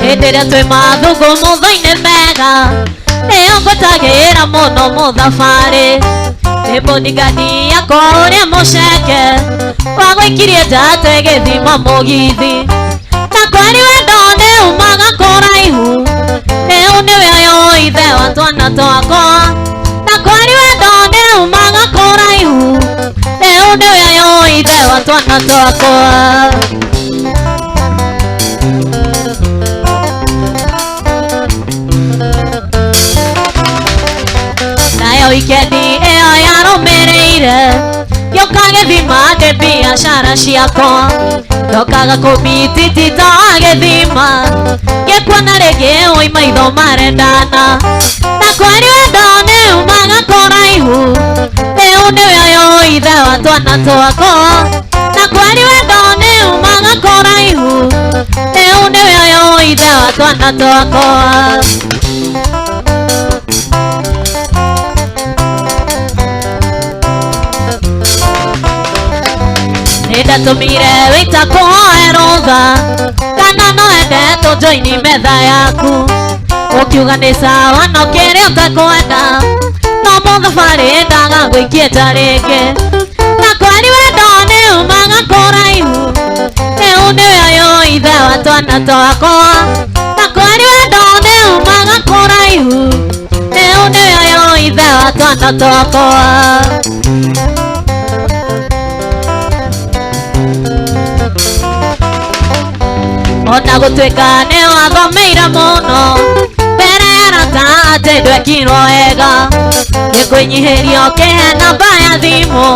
Hĩndĩ ĩrĩa twĩ mathũngũ mũthũ-inĩ mega nĩyo ngwĩtagĩra mũno mũthabarĩ nĩ bodigadi yakwa ũrĩa mũceke wagũikirie njate gĩthima mũgithi na kweri wendo nĩ umaga kũraihu rĩu nĩwe ũyũ ithe wa twana twakwa na kweri wendo nĩ umaga kũraihu rĩu nĩwe ũyũ ithe wa twana twakwa. Nayo wikendi ĩyo yarũmĩrĩire ngĩũka gĩthima ndĩ biacara ciakwa ndokaga kũmititito gĩthima ngĩkuona rĩngĩ ũi maitho marendana na kweri wendo nĩ umaga kũraihu rĩu nĩwe ũyũ ithe wa twana twakwa na kweri wendo nĩ umaga kũraihu rĩu nĩwe ũyũ ithe wa twana twakwa. Nĩndatũmire wĩta kũhoe rũtha kana no ende tũnjoini metha yaku ũkiuga nĩ sawa no kĩrĩa ũtekwenda no mũthabarĩ ndaga gũikie nja rĩngĩ na kweri wendo nĩ umaga kũraihu rĩu nĩwe ũyũ ithe wa twana twakwa na kweri wendo nĩ umaga kũraihu rĩu nĩwe ũyũ ithe wa twana twakwa. Ona gũtuĩka nĩ wathomeire mũno mbere Arata atĩ ndwekirwo wega ngĩkwĩnyihĩria ũkĩhe namba ya thimũ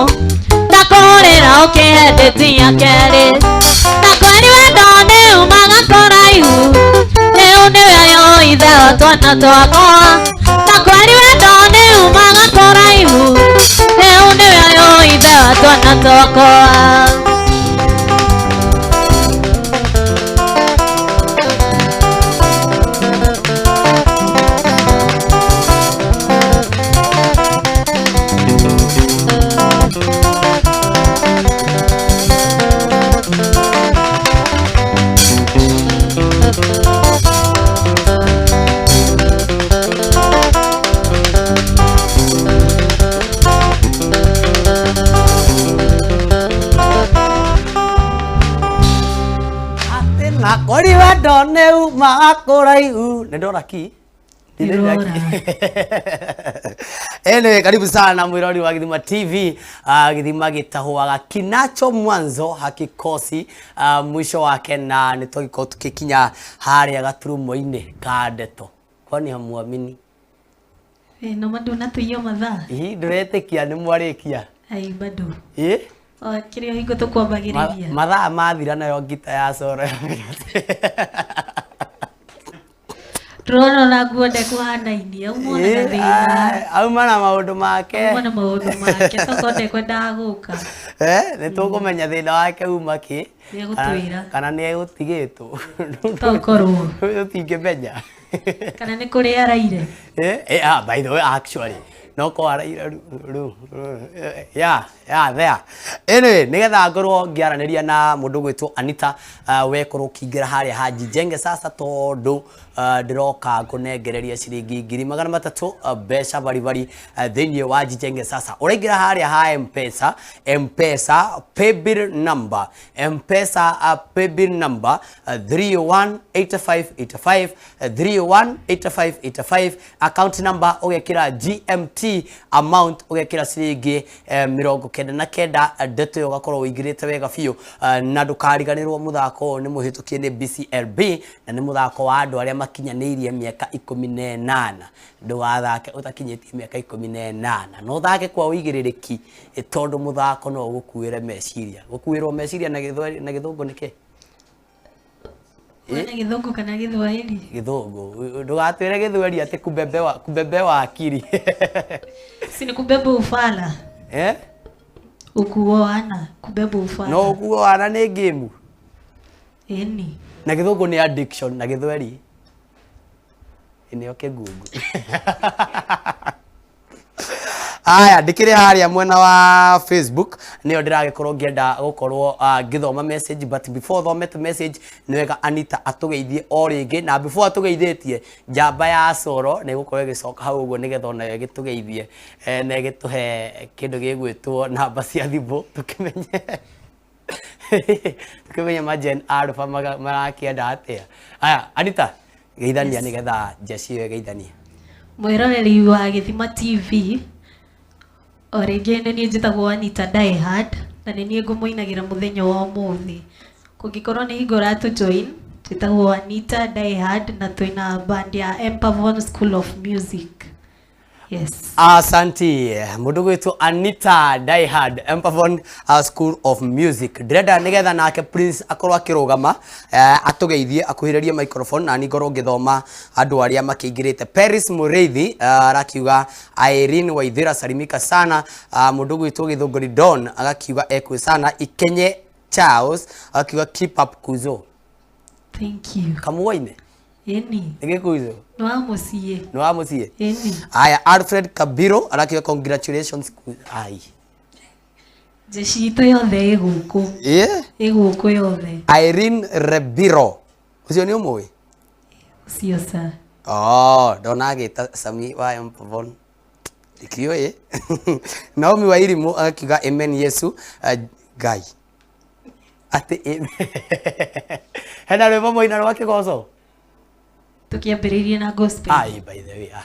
ndakũhũrĩra ũkĩhe ndĩti ya kerĩ ndakweri wendo nĩ umaga kũraihu rĩu nĩwe ũyũ ithe wa twana twakwa ndakweri wendo nĩ umaga kũraihu rĩu nĩwe ũyũ ithe wa twana twakwa. Atĩ na kũri wendo nĩ umaga kũraihu. Nĩ ndora ki. Ndĩrora. Anyway, karibu sana mwirori wa Githima TV. Githima gĩtahũaga kinacho mwanzo hakikosi mwisho wake, na nĩ tũgĩkorwo tũgĩkinya harĩa gaturumo-inĩ ka ndeto. Kwani hamuamini? No ndunatũiywo mathaa. Ĩ, ndũretĩkia nĩ mwarĩkia? Ai, bado. Ĩ? O kĩrĩa hingo tũkwambagĩrĩria. Mathaa mathira nayo ngita ya coro. Ndĩrona ona nguo ndekũhanaine, auma na gathĩna. Auma na maũndũ make. Auma na maũndũ make, tokorwo ndekwendaga gũka. Eh, nĩ tũkũmenya thĩna wake uma kĩ. Nĩegũtwĩra. Kana nĩ egũtigĩtwo. Tokorwo. Tũtingĩmenya. Kana nĩ kũrĩa araire. Eh, eh, ah, by the way, actually, no ko araire ru ya ya there. Anyway, nigetha ngorwo ngĩaranĩria na mũndũ gwĩtwo Anita, wekorwo ũkĩingĩra harĩa ha Jijenge sasa tondũ ndĩroka ngũnengereria ciringi 300,000, mbeca baribari, thĩinĩ wa Jijenge sasa. Ũraingĩra harĩa ha Mpesa, Mpesa paybill number, Mpesa paybill number 318585, 318585, account number ũgekĩra GMT, amount ũgekĩra ciringi 99. Ndeto ĩyo ũgakorwo ũingĩrĩte wega biũ, na ndũkariganĩrwo mũthako ũyũ nĩ mũhĩtũkie nĩ BCLB na nĩ mũthako wa andũ arĩa makinyanĩirie mĩaka 18. Ndũgathake ũtakinyĩtie mĩaka 18, no ũthake kwa ũigĩrĩrĩki, tondũ mũthako no ũgũkuĩre meciria. Gũkuĩrwo meciria na gĩthweri na gĩthũngũ nĩ kĩ? Na gĩthũngũ kana gĩthwaĩri? Gĩthũngũ. Ndũgatwĩre gĩthweri atĩ kubebewa, kubebewa akili. Si ni kubeba ufala. Eh? Ukuoana, kubeba ufala. No ukuoana nĩ game. Ĩni. Na gĩthũngũ nĩ addiction, na gĩthweri nĩo kĩgungu. Aya, ndĩkĩrĩ harĩa mwena wa Facebook nĩyo ndĩragĩkorwo ngĩenda gũkorwo ngĩthoma message, but before thomete message nĩ wega Anita atũgeithie o rĩngĩ, na before atũgeithĩtie njamba ya coro nĩ ĩgũkorwo ĩgĩcoka hau ũguo nĩgetha onayo ĩgĩtũgeithie, na ĩgĩtũhe kĩndũ gĩgwĩtwo namba cia thimũ, tũkĩmenye ma Gen Alpha marakĩenda atĩa. Aya, Anita, geithania nĩgetha njeci ĩyo ĩgeithanie. Mwĩroreri wa Gĩthima TV, o rĩngĩ nĩ niĩ njĩtagwo Anita Diehard na nĩ niĩ ngũmũinagĩra mũthenya wa ũmũthĩ. Kũngĩkorwo nĩ hingo ũratũ join, njĩtagwo Anita Diehard na twĩna band ya Empavon School of Music. Yes. Asanti. Mũndũ gwĩtwo Anita Diehard, Empavon School of Music. Ndĩrenda nĩgetha nake Prince akorwo akĩrũgama, atũgeithie, akuhĩrĩrie microphone na niĩ ngorwo ngĩthoma andũ arĩa makĩingĩrĩte. Paris Mũrĩithi arakiuga Irene Waithera salimika sana. Mũndũ gwĩtwo Gĩthũngũri Don agakiuga ekwe sana. Ikenye Charles agakiuga keep up kuzo. Thank you. Kamuoine? Ĩni. Nĩ gĩkuzo? Nĩ wa mũciĩ. Nĩ wa mũciĩ? Ĩni. Aya, Alfred Kabiro arakiuga congratulations. Ai. Jeshi itũ yothe ĩ gũkũ. Yeah. Ĩ gũkũ yothe. Irene Rebiro. Ũcio nĩ ũmũĩ? Ũcio sa. Oh, ndona agĩta Sami wa Empavon. Ndikĩũĩ. Naomi wa Irimũ agakiuga amen Yesu, Ngai. Atĩ amen. Hena rwĩmbo mũina rwa kĩgoco? Tũkĩambĩrĩirie na gospel. Ai, by the way, ah.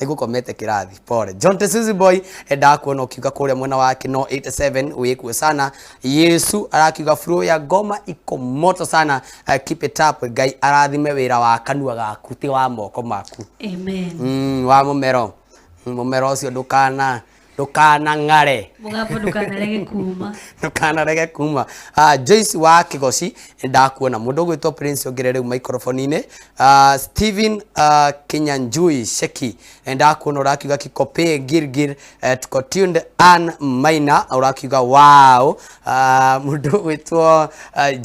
Nĩngũkomete kĩrathi, pole. John Tesuzi Boy, endaga kuona ũkiuga kũrĩa mwena wa Kino 87 wĩkuo sana. Yesu arakiuga flow ya ngoma iko moto sana. Keep it up. Ngai arathime wĩra wa kanua gaku ti wa moko maku. Amen. Wa mũmero. Mũmero ũcio ndũkana ng'are. Mũgambo ndũkanarege kuma. Ndũkanarege kuma. Joyce wa Kigoci, ndakuona mũndũ ũgwĩtwo Prince ongere rĩu microphone-inĩ. Steven Kinyanjui Sheki, ndakuona ũrakiuga Kikope Gilgil, tuko tuned. Ann Maina ũrakiuga wow. Mũndũ ũgwĩtwo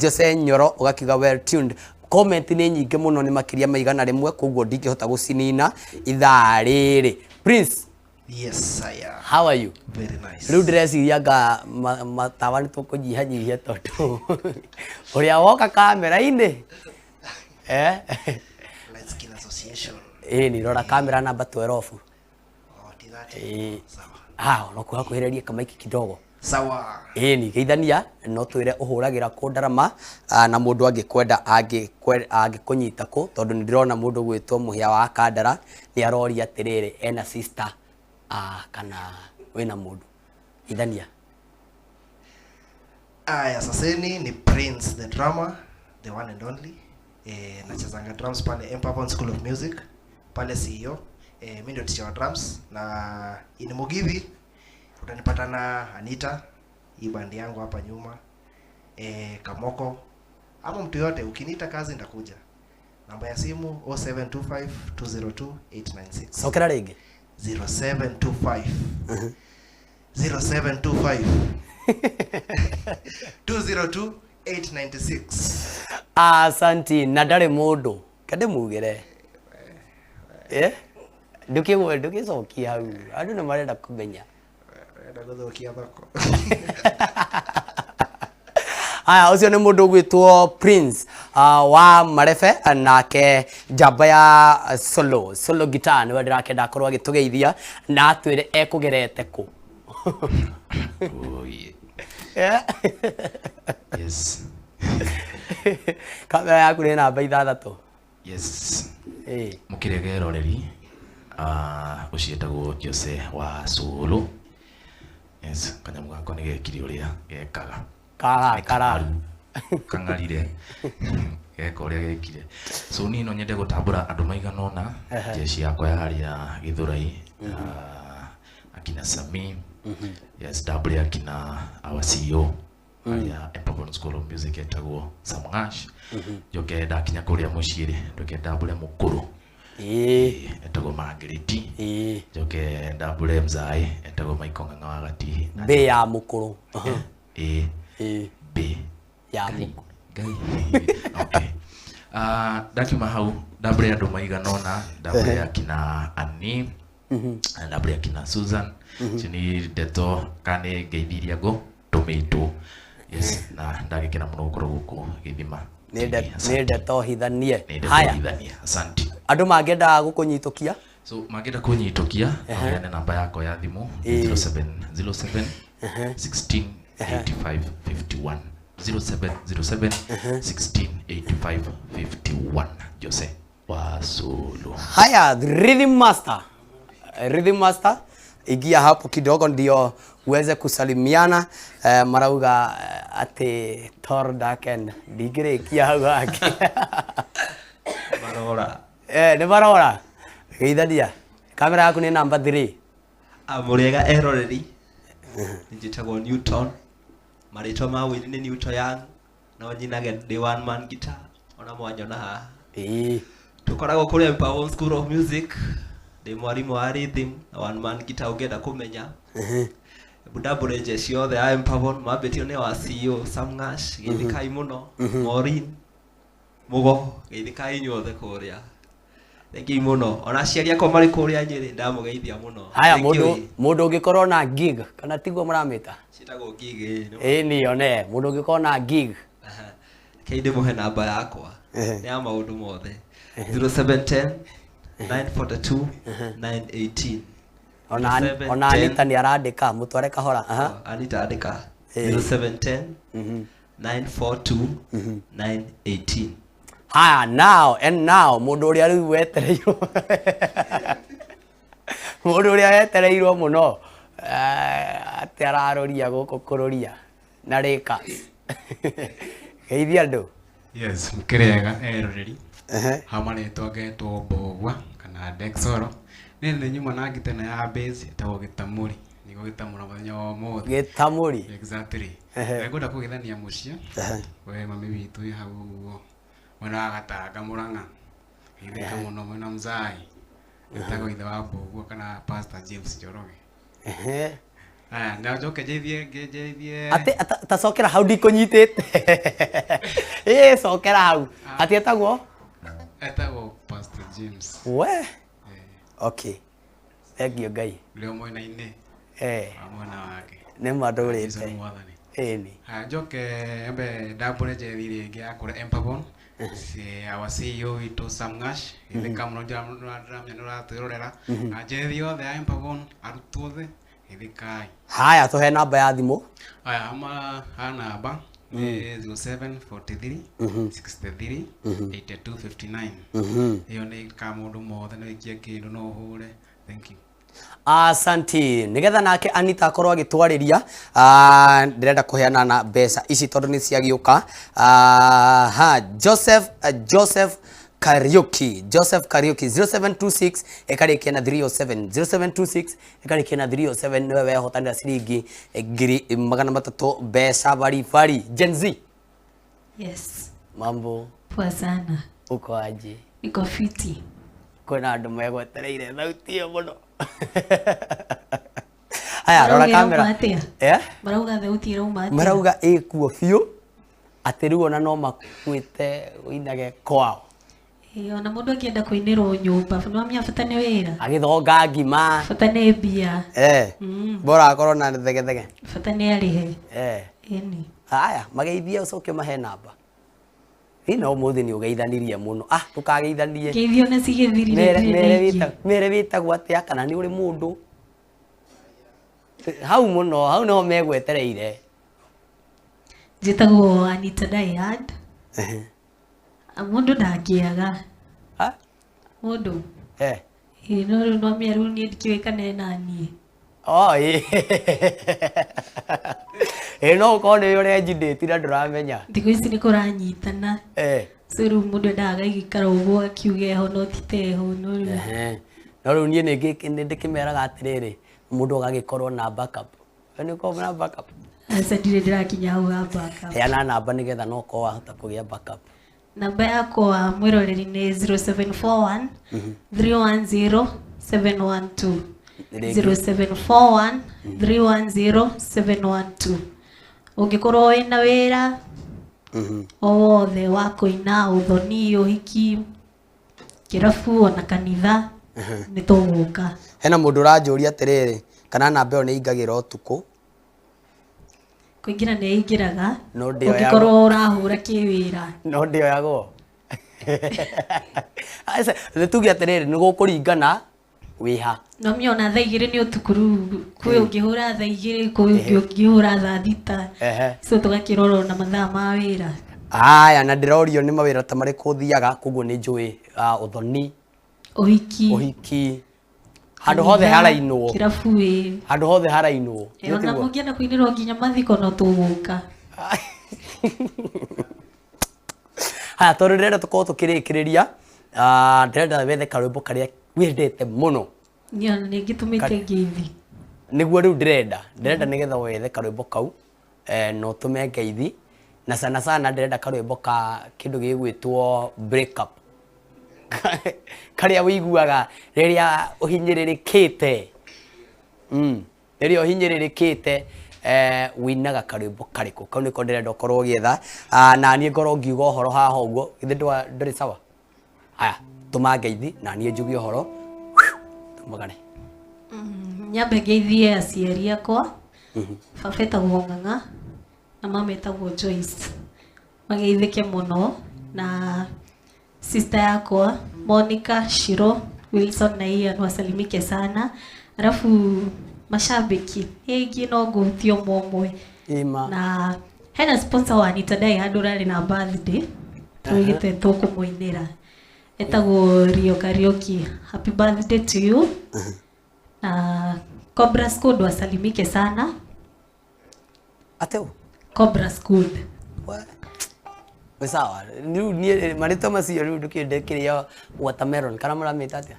Jose Nyoro ũgakiuga well tuned. Comment nĩ nyingĩ mũno, nĩ makĩria ma 100, koguo ndingĩhota gũcinina ithaa rĩrĩ. Prince. Yes, I am. How are you? Very nice. Rĩu ndĩreciria anga matawa nĩ tũkũnyihanyihia tondũ ũrĩa woka kamera-inĩ. Eh? Light Skin Association. Ĩĩ nĩ rora kamera namba 12. Oh, ti that. Ĩĩ. Sawa. Ah, no kuhakuhĩrĩrie kamaiki kidogo. Sawa. Ĩĩ nĩ geithania no twĩre ũhũragĩra kũ ndarama na mũndũ angĩkwenda angĩkũnyita kũ, tondũ nĩ ndĩrona mũndũ gwĩtwo Mũhĩa wa Kandara nĩ aroria atĩrĩrĩ ena sister kana wĩna mũndũ. Geithania. Aya, saseni ni Prince the drummer, the one and only. Nachezanga drums pale Empavon School of Music pale CEO. Mimi ndio teacher wa drums na ini Mugithi utanipata na Anita, hii bandi yangu hapa nyuma. Kamoko ama mtu yote ukiniita kazi nitakuja. Namba ya simu 0725 202 896. Sokera rĩngĩ. 0725. 0725. 202 896. Asanti, na ndarĩ mũndũ. Kende mugĩre. Eh? Ndũgĩcokie hau. Andũ nĩ marenda kũmenya. Marenda gũthũkia thoko. Aya, ũcio nĩ mũndũ ũgwĩtwo Prince wa Marebe, nake njamba ya solo guitar nĩwe ndĩrakenda akorwo agĩtũgeithia na atwĩre ekũgerete kũ. Oh, yeah. Yes. Kamera yaku nĩ namba 6. Yes. Eh. Mũkĩrega eroreri, ũcio etagwo Jose wa Solo. Yes, kanyamũ gakwa nĩ gekire ũrĩa gekaga. Kara, kara. Kang'arire. Geka ũrĩa gekire. So niĩ no nyende gũtambũra andũ maigana ũna, jeshi yakwa ya harĩa Gĩthũrai, akina Sami. Yes, ndambũre akina our CEO harĩa Empavon School of Music etagwo Sam Ngash. Njoke ndakinya kũrĩa mũciĩ rĩ, njoke ndambũre mũkũrũ. Etagwo Margaret. Njoke ndambũre mzae etagwo Michael Ng'ang'a wa Gatihi. B ya mũkũrũ. B ya Ngai. mũkũrũ. Ngai. Okay. Ndakiuma hau ndambũre andũ maigana ũna, ndambũre akina Annie, ndambũre akina Susan. Icio nĩ ndeto kana nĩ ngeithi iria ngũtũmĩtwo. Yes, na ndagĩkena mũno gũkorwo gũkũ Gĩthima. Nĩ ndeto hithanie. Nĩ ndeto Haya. hithanie. Asante. Andũ mangĩenda gũkũnyitũkia? So mangĩenda kũnyitũkia, no heane namba yakwa ya thimũ, 0707 16 85 51. 0707 16 85 51. Jose wa Solo. Haya, Rhythm Master. Rhythm Master, ingia hapo kidogo ndio uweze kusalimiana. Marauga ati Tor Daken ndingĩrĩkia hau hangĩ. Marora. Nĩ marora. Geithania. Kamera yaku nĩ namba 3. Mũrĩega eroreri. Njĩtagwo Newton. Marĩtwa ma wĩini nĩ Newton Young. No nyinage ndĩ one man guitar. Ona mwanyona haha. Tũkoragwo kũrĩa Empower School of Music. Ndĩ mwarimũ wa rhythm na one man guitar ũngĩenda kũmenya. Ndambũre jeshi yothe ya Empower mambĩtio nĩ wa CEO Sam Ngash, geithĩkai mũno. Maureen Mugo, geithĩkai inyuothe kũrĩa. Thank you mũno. Ona aciari akwa marĩ kũrĩa Nyĩrĩ ndamũgeithia mũno. Haya, Thank you. mũndũ ũngĩkorwo na gig kana tiguo mũramĩta? Ciĩtagwo gig, ĩĩ, nĩ Ĩĩ, nĩ one, mũndũ ũngĩkorwo na gig. Aha. Reke ndĩmũhe namba yakwa. Nĩ ya maũndũ mothe. 0710 942 918. Ona Seven, ona ten. Anita nĩ arandĩka, mũtware kahora. Aha. Anita andĩka. 0710 942 918. Haya, now and now mũndũ ũrĩa rĩu wetereirwo. Mũndũ ũrĩa wetereirwo mũno atĩ araroria gũkũ kũrũria na Lakers. Geithia andũ. Yes, mkĩrĩega eroreri. Ha marĩtwa ngetwo Mbogua kana Dexoro. Nĩ nĩ nyuma na ngita ĩno ya bass ĩtagwo gĩtamũri. Nĩguo gĩtamũra mũthenya wa ũmũthĩ. Gĩtamũri. Exactly. Ngwenda kũgeithania mũciĩ. We mami witũ wĩ hau ũguo. Mwena wa Gatanga Mũrang'a. Geithĩka mũno mwena Mzai. Etagwo ithe wa Mbogua kana Pastor James Njoroge. Aya, na njoke njeithie njeithie. Atĩ tacokera hau ndikũnyitĩte. Ĩ cokera hau. Atĩ etagwo? Etagwo Pastor James. We. Okay. Thank you Ngai. Ũrĩa mwena-inĩ. Wa mwena wake. Nĩ ma ndũrĩte. Jesu nĩ mwathani. Ĩni. Haya, njoke embe ndambũre njethi rĩngĩ ya kũrĩa Empavon. Our CEO witũ Sam Ngash. Geithĩka mũno ndĩramenya nĩ ũratwĩrorera. Na njethi yothe ya Empavon, arutwo othe, geithĩkai. Haya, tũhe namba ya thimũ. Haya, ama ha namba nĩ 0743 63 82 59. Ĩyo nĩ ka mũndũ mothe, no wĩkie kĩndũ no ũhũre. Thank you. Asanti. Nigetha nake Anita akorwo agĩtwarĩria, ndĩrenda kũheana na mbeca ici tondũ nĩ ciagĩũka. Ha Joseph Joseph Kariuki, Joseph Kariuki 0726 ĩkarĩkia na 307, 0726 ĩkarĩkia na 307 nĩwe wehotanĩra ciringi 300,000 mbeca baribari. Gen Z. Yes. Mambo. Poa sana. Uko aje? Niko fiti. Kwĩna andũ megwetereire thauti ĩyo mũno. Aya, rora kamera. Marauga thauti ĩrauma atĩa? Marauga ĩkuo biũ atĩ rĩu ona no makuĩte ũinage kwao. Ona mũndũ akĩenda kũinĩrwo nyũmba nĩ wamenya bata nĩ wĩra. Agĩthonga ngima. Bata nĩ mbia. Bora akorwo na thegethege. Bata nĩ arĩhe. Ĩni. Haya, mageithie ũcoke mahe namba. Ĩ no ũmũthĩ nĩ ũgeithanirie mũno. Ah, ndũkageithanie. Ngeithio nĩ cigĩthirire. Mere wĩtagwo atĩa kana nĩ ũrĩ mũndũ? Hau mũno, hau nĩho megwetereire. Njĩtagwo Anita Dayad. Mũndũ ndangĩaga. Mũndũ. Ĩ no rĩu no mĩaru niĩ ndikĩũĩ kana ena niĩ. Oh, ĩ. Ĩ no ũkorwo nĩ ũrenjindĩti na ndũramenya. Thikũ ici nĩ kũranyitana. So rĩu mũndũ endaga agagĩikara ũguo akiuge eho no ti ta eho no rĩu. No rĩu niĩ nĩ ndĩkĩmeraga atĩrĩrĩ, mũndũ agagĩkorwo na backup. We nĩ ũkoragwo na backup? Aca ndirĩ ndĩrakinya hau ha backup. Heana namba nĩgetha no ũkorwo wahota kũgĩa backup. Namba yakwa mwĩroreri nĩ 0741 310 712. 0741 310 712. Ũngĩkorwo wĩna wĩra o wothe wa kũina, ũthoni, ũhiki, kĩrabu ona kanitha, nĩ tũgũka. Hena mũndũ ũranjũria atĩrĩrĩ, kana namba ĩyo nĩ ĩingagĩra ũtukũ? Kũingĩra nĩ ĩingĩraga, ũngĩkorwo ũrahũra kĩwĩra. No ndĩoyagwo. Aca, nĩ tuge atĩrĩrĩ, nĩ gũkũringana wĩha. No mĩona thaa igĩrĩ nĩ ũtukũ rĩu, kwĩ ũngĩhũra thaa igĩrĩ, kwĩ ũngĩ ũngĩhũra thaa thita. So tũgakĩrora ona mathaa ma wĩra. Aya, na ndĩrorio nĩ mawĩra ta marĩkũ ũthiaga, koguo nĩ njũĩ ũthoni, ũhiki, handũ hothe harainwo. Kĩrabu ĩ. Handũ hothe harainwo. Ona mũngĩenda kũinĩrwo nginya mathiko no tũgũka. Haya, tondũ ndĩrenda tũkorwo tũkĩrĩkĩrĩria, ndĩrenda wethe karwĩmbo karĩa wendete mũno. Niĩ ona nĩ ngĩtũmĩte ngeithi. Nĩguo rĩu ndĩrenda. Ndĩrenda nĩgetha wethe karwĩmbo kau, na ũtũme ngeithi. Na sana sana ndĩrenda karwĩmbo ka kĩndũ gĩgwĩtwo break up. Karĩa wĩiguaga rĩrĩa ũhinyĩrĩrĩkĩte. Rĩrĩa ũhinyĩrĩrĩkĩte, wĩinaga karwĩmbo karĩkũ? Kau nĩko ndĩrenda ũkorwo ũgĩetha. Na niĩ ngorwo ngiuga ũhoro haha ũguo, githĩ ndũrĩ sawa? Haya, tũma ngeithi na niĩ njuge ũhoro. Tumagane. Nyambe ngeithie aciari akwa. Baba etagwo Ng'ang'a na mama etagwo Joyce. Mageithĩke mũno na sister yakwa Monica, Shiro, Wilson na Ian wasalimike sana. Alafu mashabiki aingĩ no ngũhutie ũmwe ũmwe. Na hena sponsor wa Anita Dai handũ ũrarĩ na birthday tũgĩte tũkũmũinĩra. Etagwo Rio Kariuki. Happy birthday to you. Na Cobra School wasalimike sana. Ateo Cobra School. Wĩ sawa rĩu niĩ marĩtwa macio rĩu ndũkĩende kĩrĩa watermelon kana mũramĩta atĩa?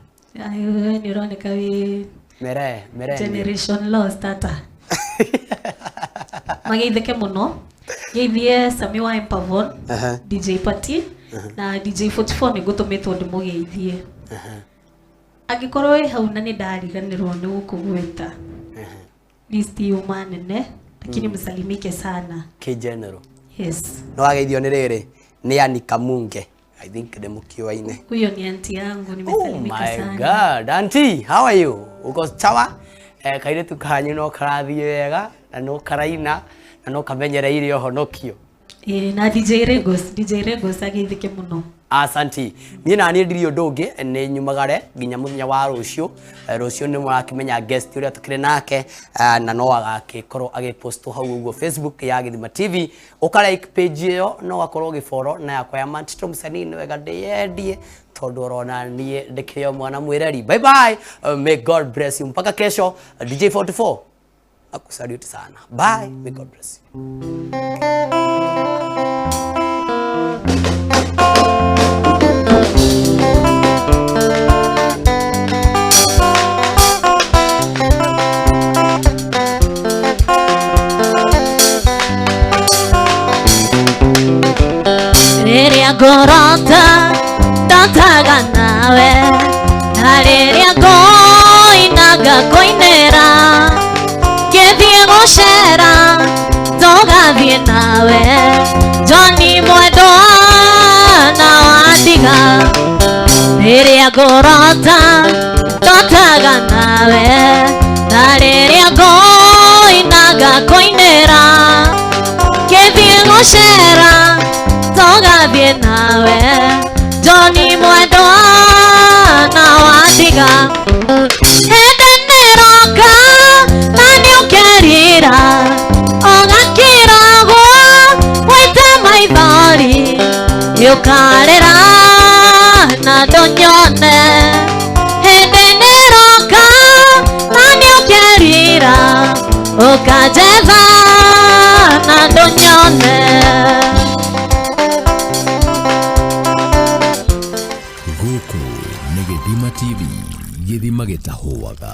Ai, wewe nĩ ũroneka wĩ Mere mere generation lost tata. Mageithĩke mũno. Geithie Sami wa Empavon, DJ Pati na DJ 44 nĩ ngũtũmĩtwo ndĩmũgeithie. Angĩkorwo wĩ hau na nĩ ndariganĩrwo nĩ gũkũgweta, list yuma nene, lakini msalimike sana. K general. Yes. No wageithio nĩ rĩrĩ nĩ Anika Munge. I think nĩ mũkĩoaine. Huyo ni anti yangu, Oh nimesalimika my sana. God, auntie, how are you? Uko sawa? Kairĩtu kanyu no karathiĩ wega na no karaina na no kamenyereire ũhonokio. Na DJ Regos, DJ Regos ageithĩke mũno. Asanti. Niĩ na niĩ ndirĩ ũndũ ũngĩ nĩ nyumagare nginya mũthenya wa rũciũ. Rũciũ nĩ mũrakĩmenya guest ũrĩa tũkĩrĩ nake, na no agakĩkorwo agĩpostwo hau ũguo Facebook ya Gĩthima TV. Ũka like page ĩyo no ũgakorwo ũgĩfollow na yakwa ya Mantito Msanii nĩ wega ndĩyendie tondũ orona niĩ ndĩkĩrĩ o mwana mwĩreri. Bye bye. May God bless you mpaka kesho. DJ 44 akusalute sana. Bye. May God bless you. Rĩrĩa ngũrota ndotaga nawe, na rĩrĩa ngũina ngakũinĩra, ngĩthiĩ gũcera tũgathiĩ nawe, Johnny mwendwa na wandiga. Rĩrĩa ngũrota ndotaga nawe, na rĩrĩa ngũina ngakũinĩra, ngĩthiĩ gũcera tũgathiĩ nawe, Johnny mwendwa na wandiga. Hĩndĩ nĩroka na nĩũkerira, ũgakiragwo wĩte maithori, nĩũkarĩra na ndũnyone. Hĩndĩ nĩroka na nĩũkerira, ũkanjetha na ndũnyone. Gũkũ nĩ Gĩthima TV, gĩthima gĩtahũaga.